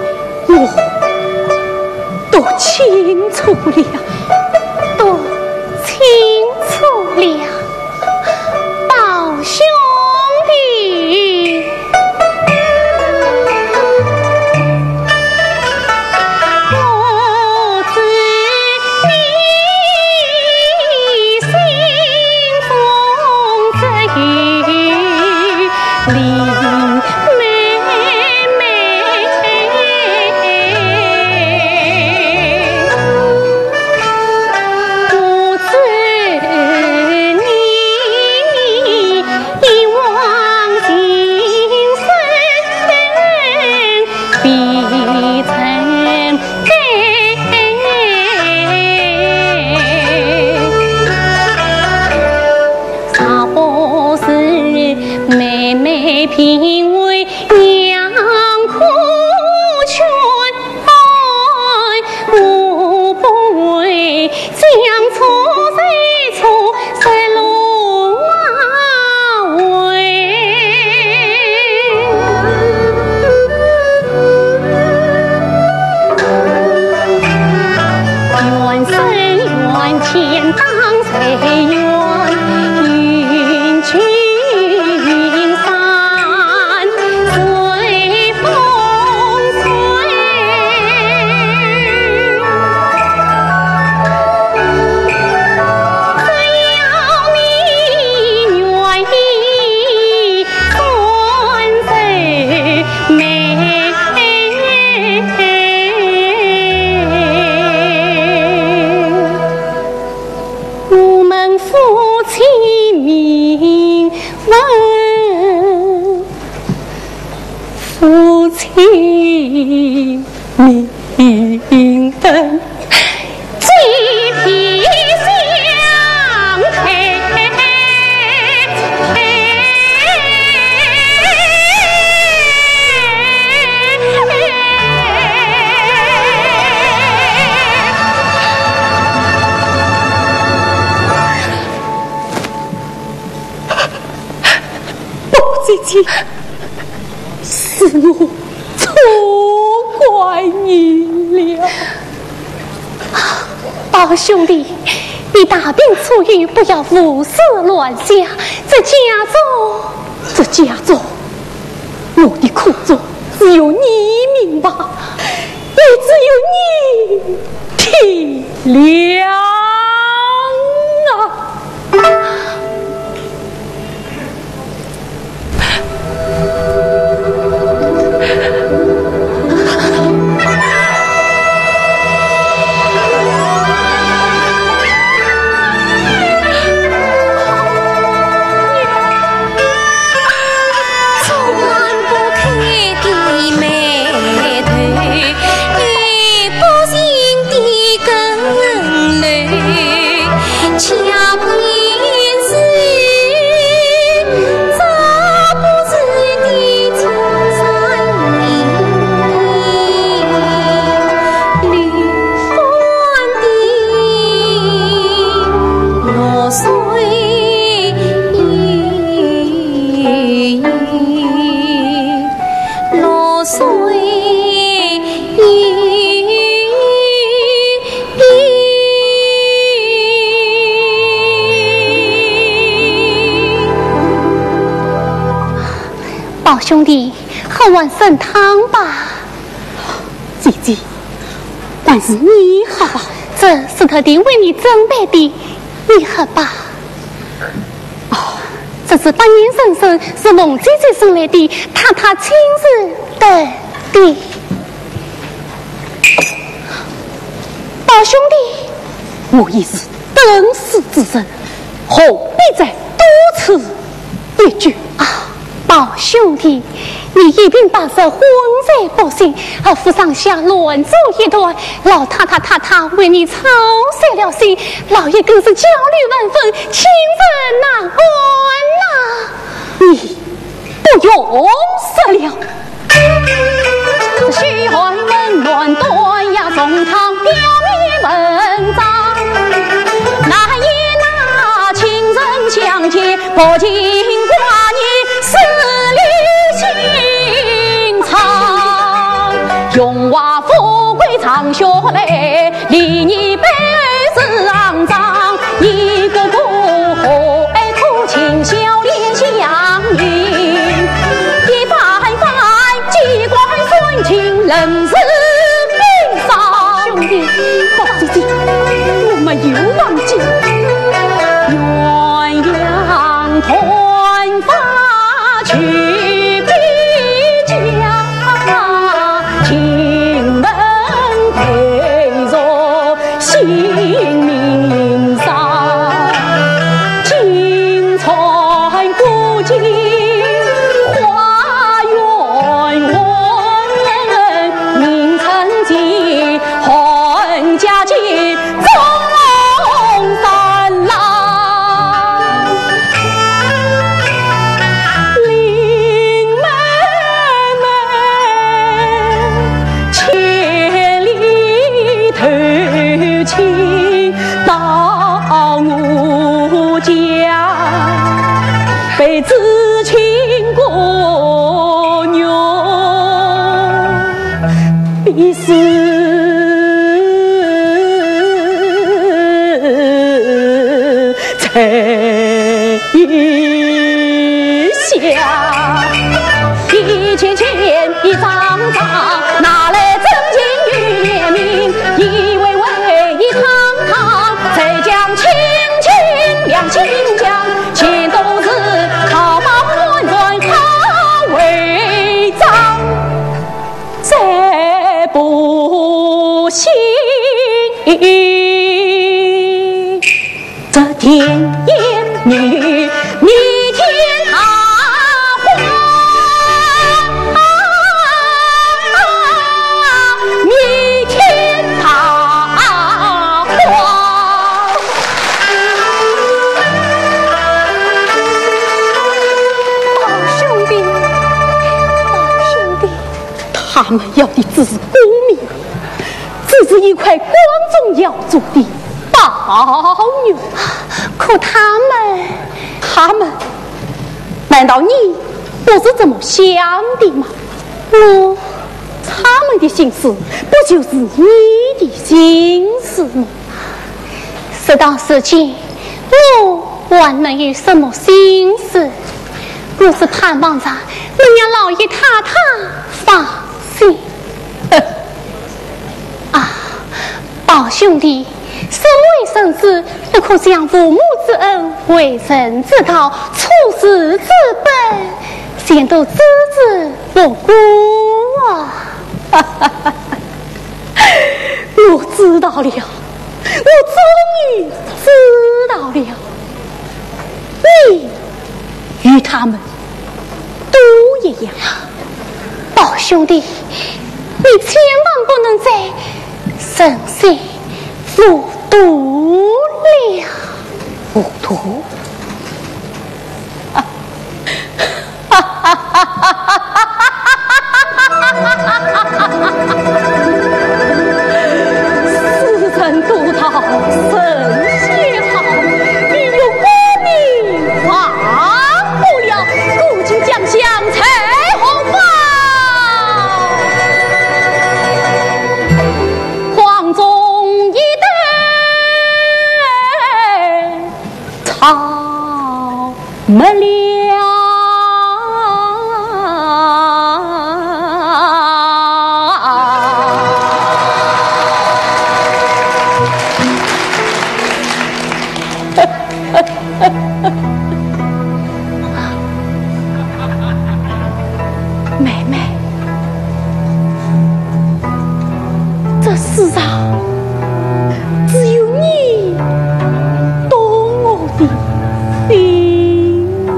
告别。夫妻名分，夫妻名分，举杯相对。 宝姐姐，是我错怪你了。宝兄弟，你大病初愈，不要胡思乱想。这嫁妆，这嫁妆，我的苦衷只有你明白，也只有你体谅啊。 宝兄弟，喝碗参汤吧。姐姐，还是你喝吧。这是特地为你准备的，你喝吧。哦，这是百年人参，是凤姐姐送来的，太太亲自炖的。宝兄弟，我也是等死之人，何必再多此一举？啊，宝兄弟，你一贫百弱，昏睡不醒，和夫上下乱作一团，老太太太太为你操碎了心，老爷更是焦虑万分，亲生难安呐。你 不用说了。 兄弟，宝姐姐，我没有忘记。女，蜜甜桃花，蜜甜桃花。宝兄弟，宝兄弟。他们要的只是功名，只是一块光宗耀祖的 宝玉。可他们，他们，难道你不是这么想的吗？我，他们的心思不就是你的心思吗？事到如今，我还能有什么心思？我是盼望着能让老爷太太放心。啊， 宝兄弟，身为人子，不可将父母之恩、为人之道、处世之本，全都置之不顾啊！我知道了，我终于知道了。你与他们都一样。宝兄弟， 你千万不能再人心不足了。不足？世人都道神仙好，你有功名忘不了，古今将相在何方？ 黄忠一代草没了。妹妹，这世上只有你懂我的心哦。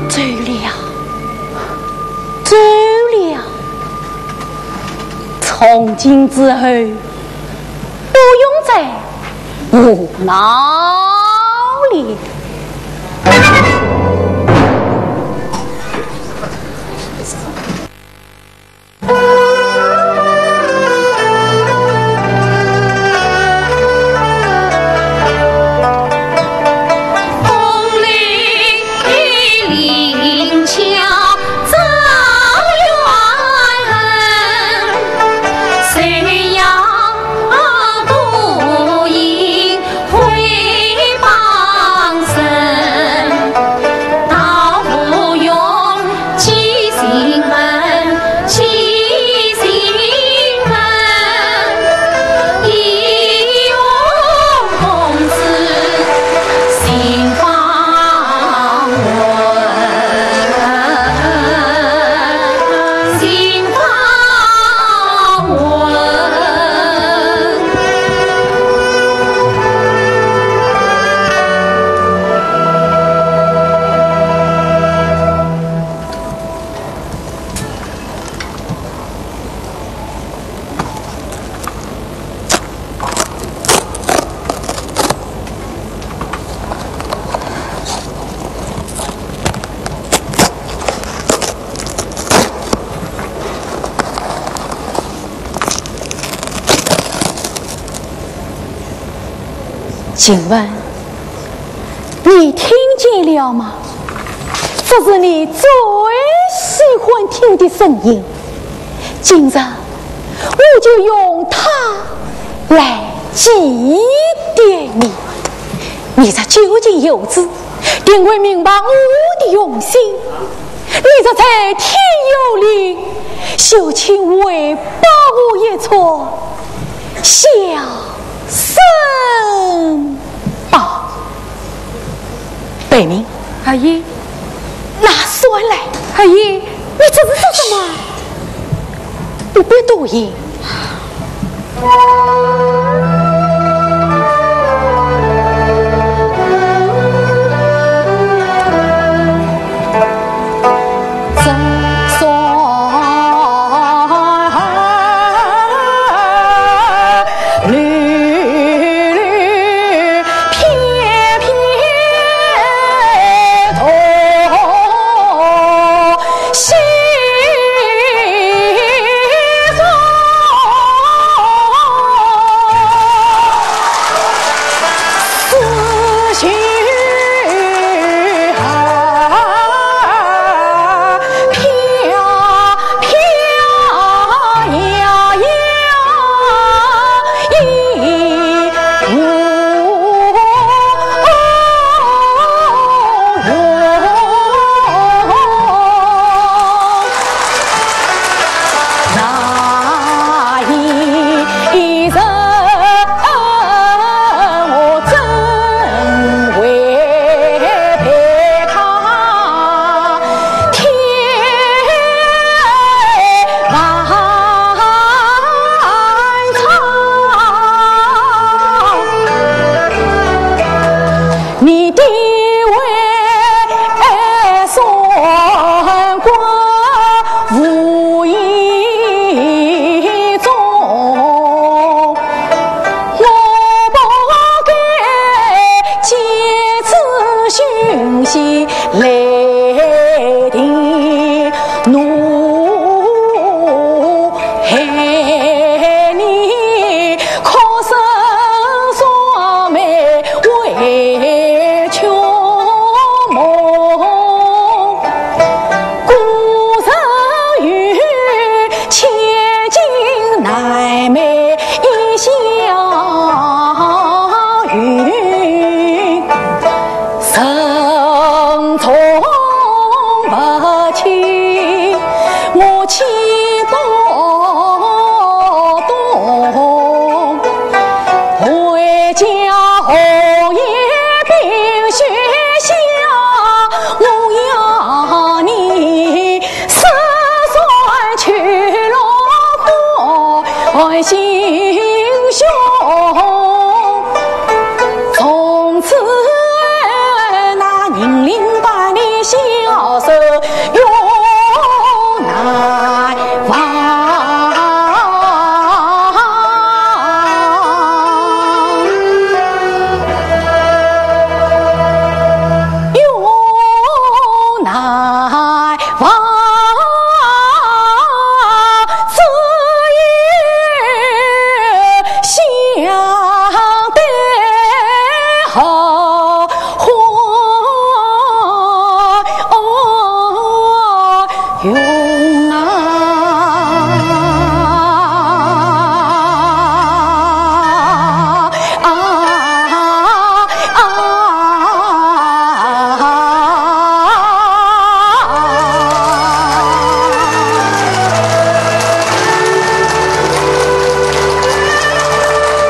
走了，走了，从今之后，不用再胡闹了。晴雯，你听见了吗？这是你最喜欢听的声音。今日我就用它来祭奠你。你这九斤油纸，定会明白我的用心。你若在天有灵，就请回报我一声小生吧。贝明。阿姨。拿扇来。阿姨，你这是做什么？你别多言。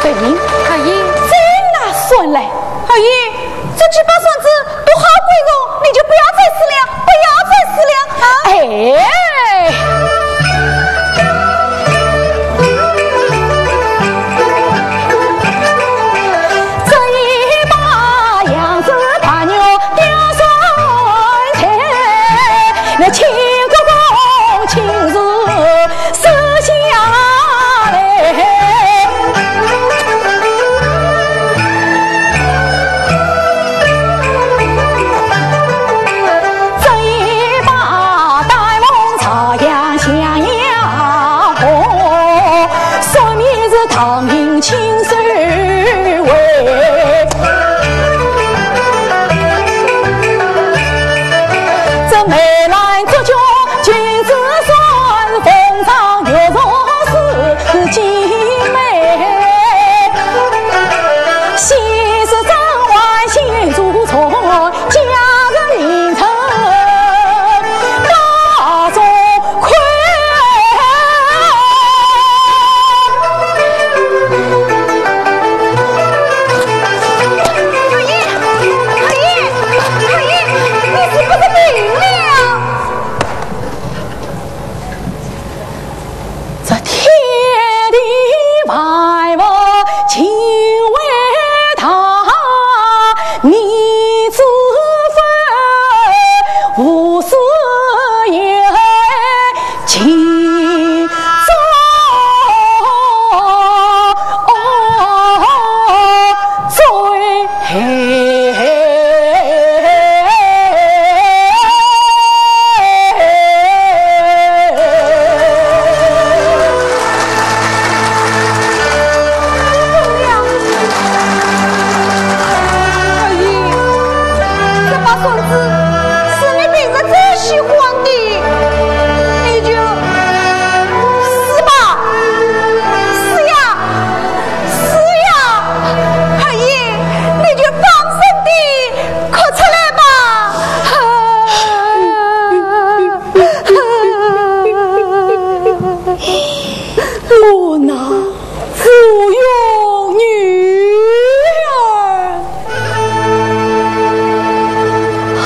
贝明。阿姨。再拿扇来。阿姨，这几把扇子都好贵哦，你就不要再使了，不要再使了啊！哎。我那芙蓉女儿，好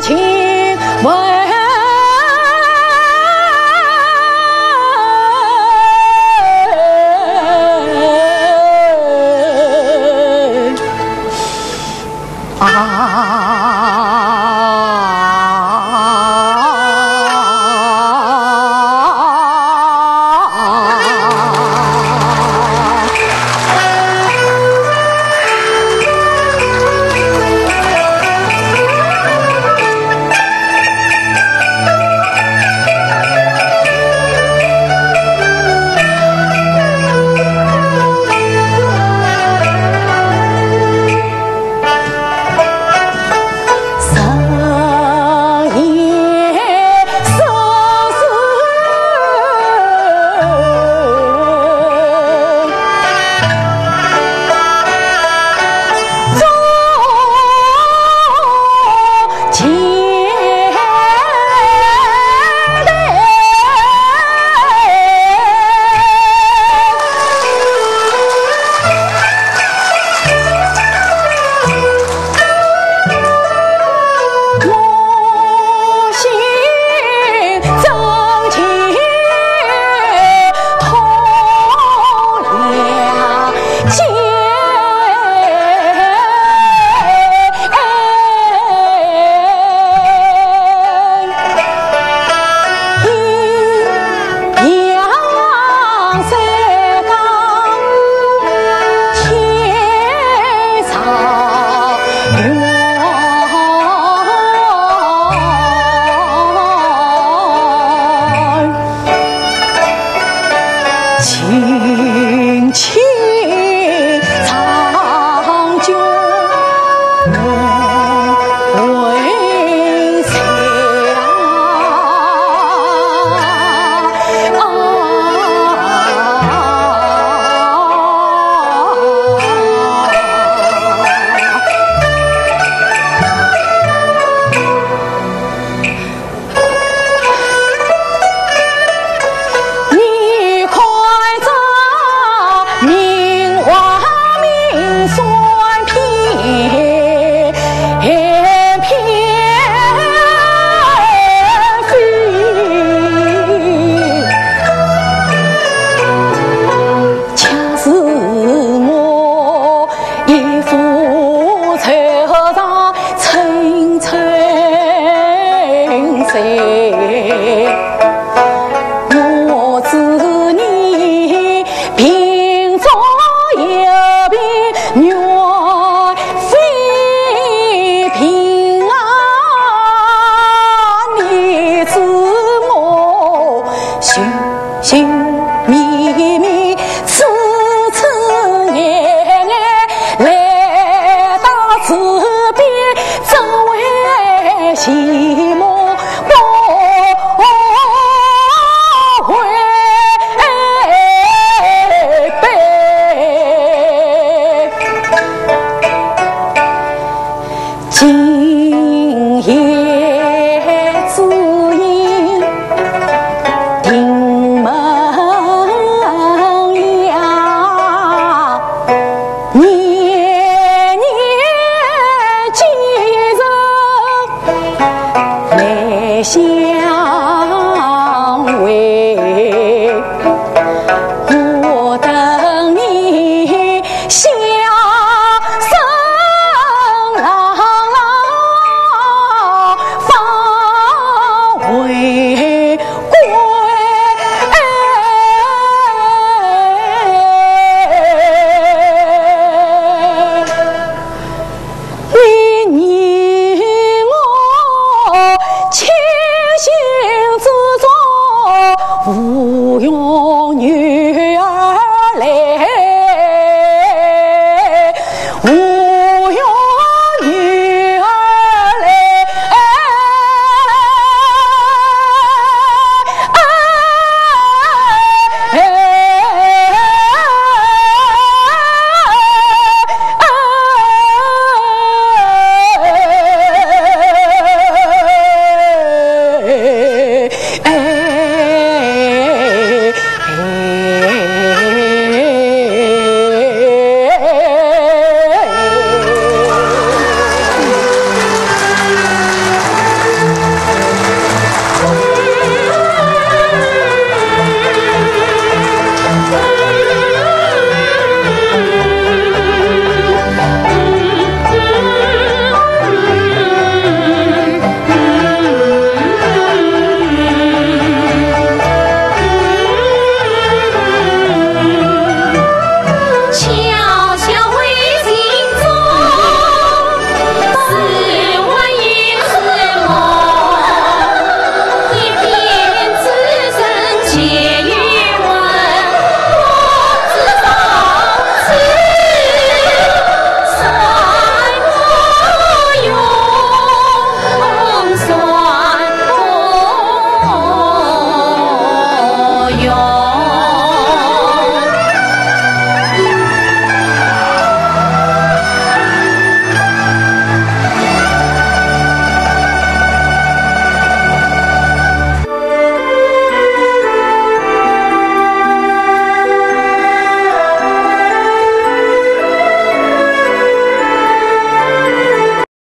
情问。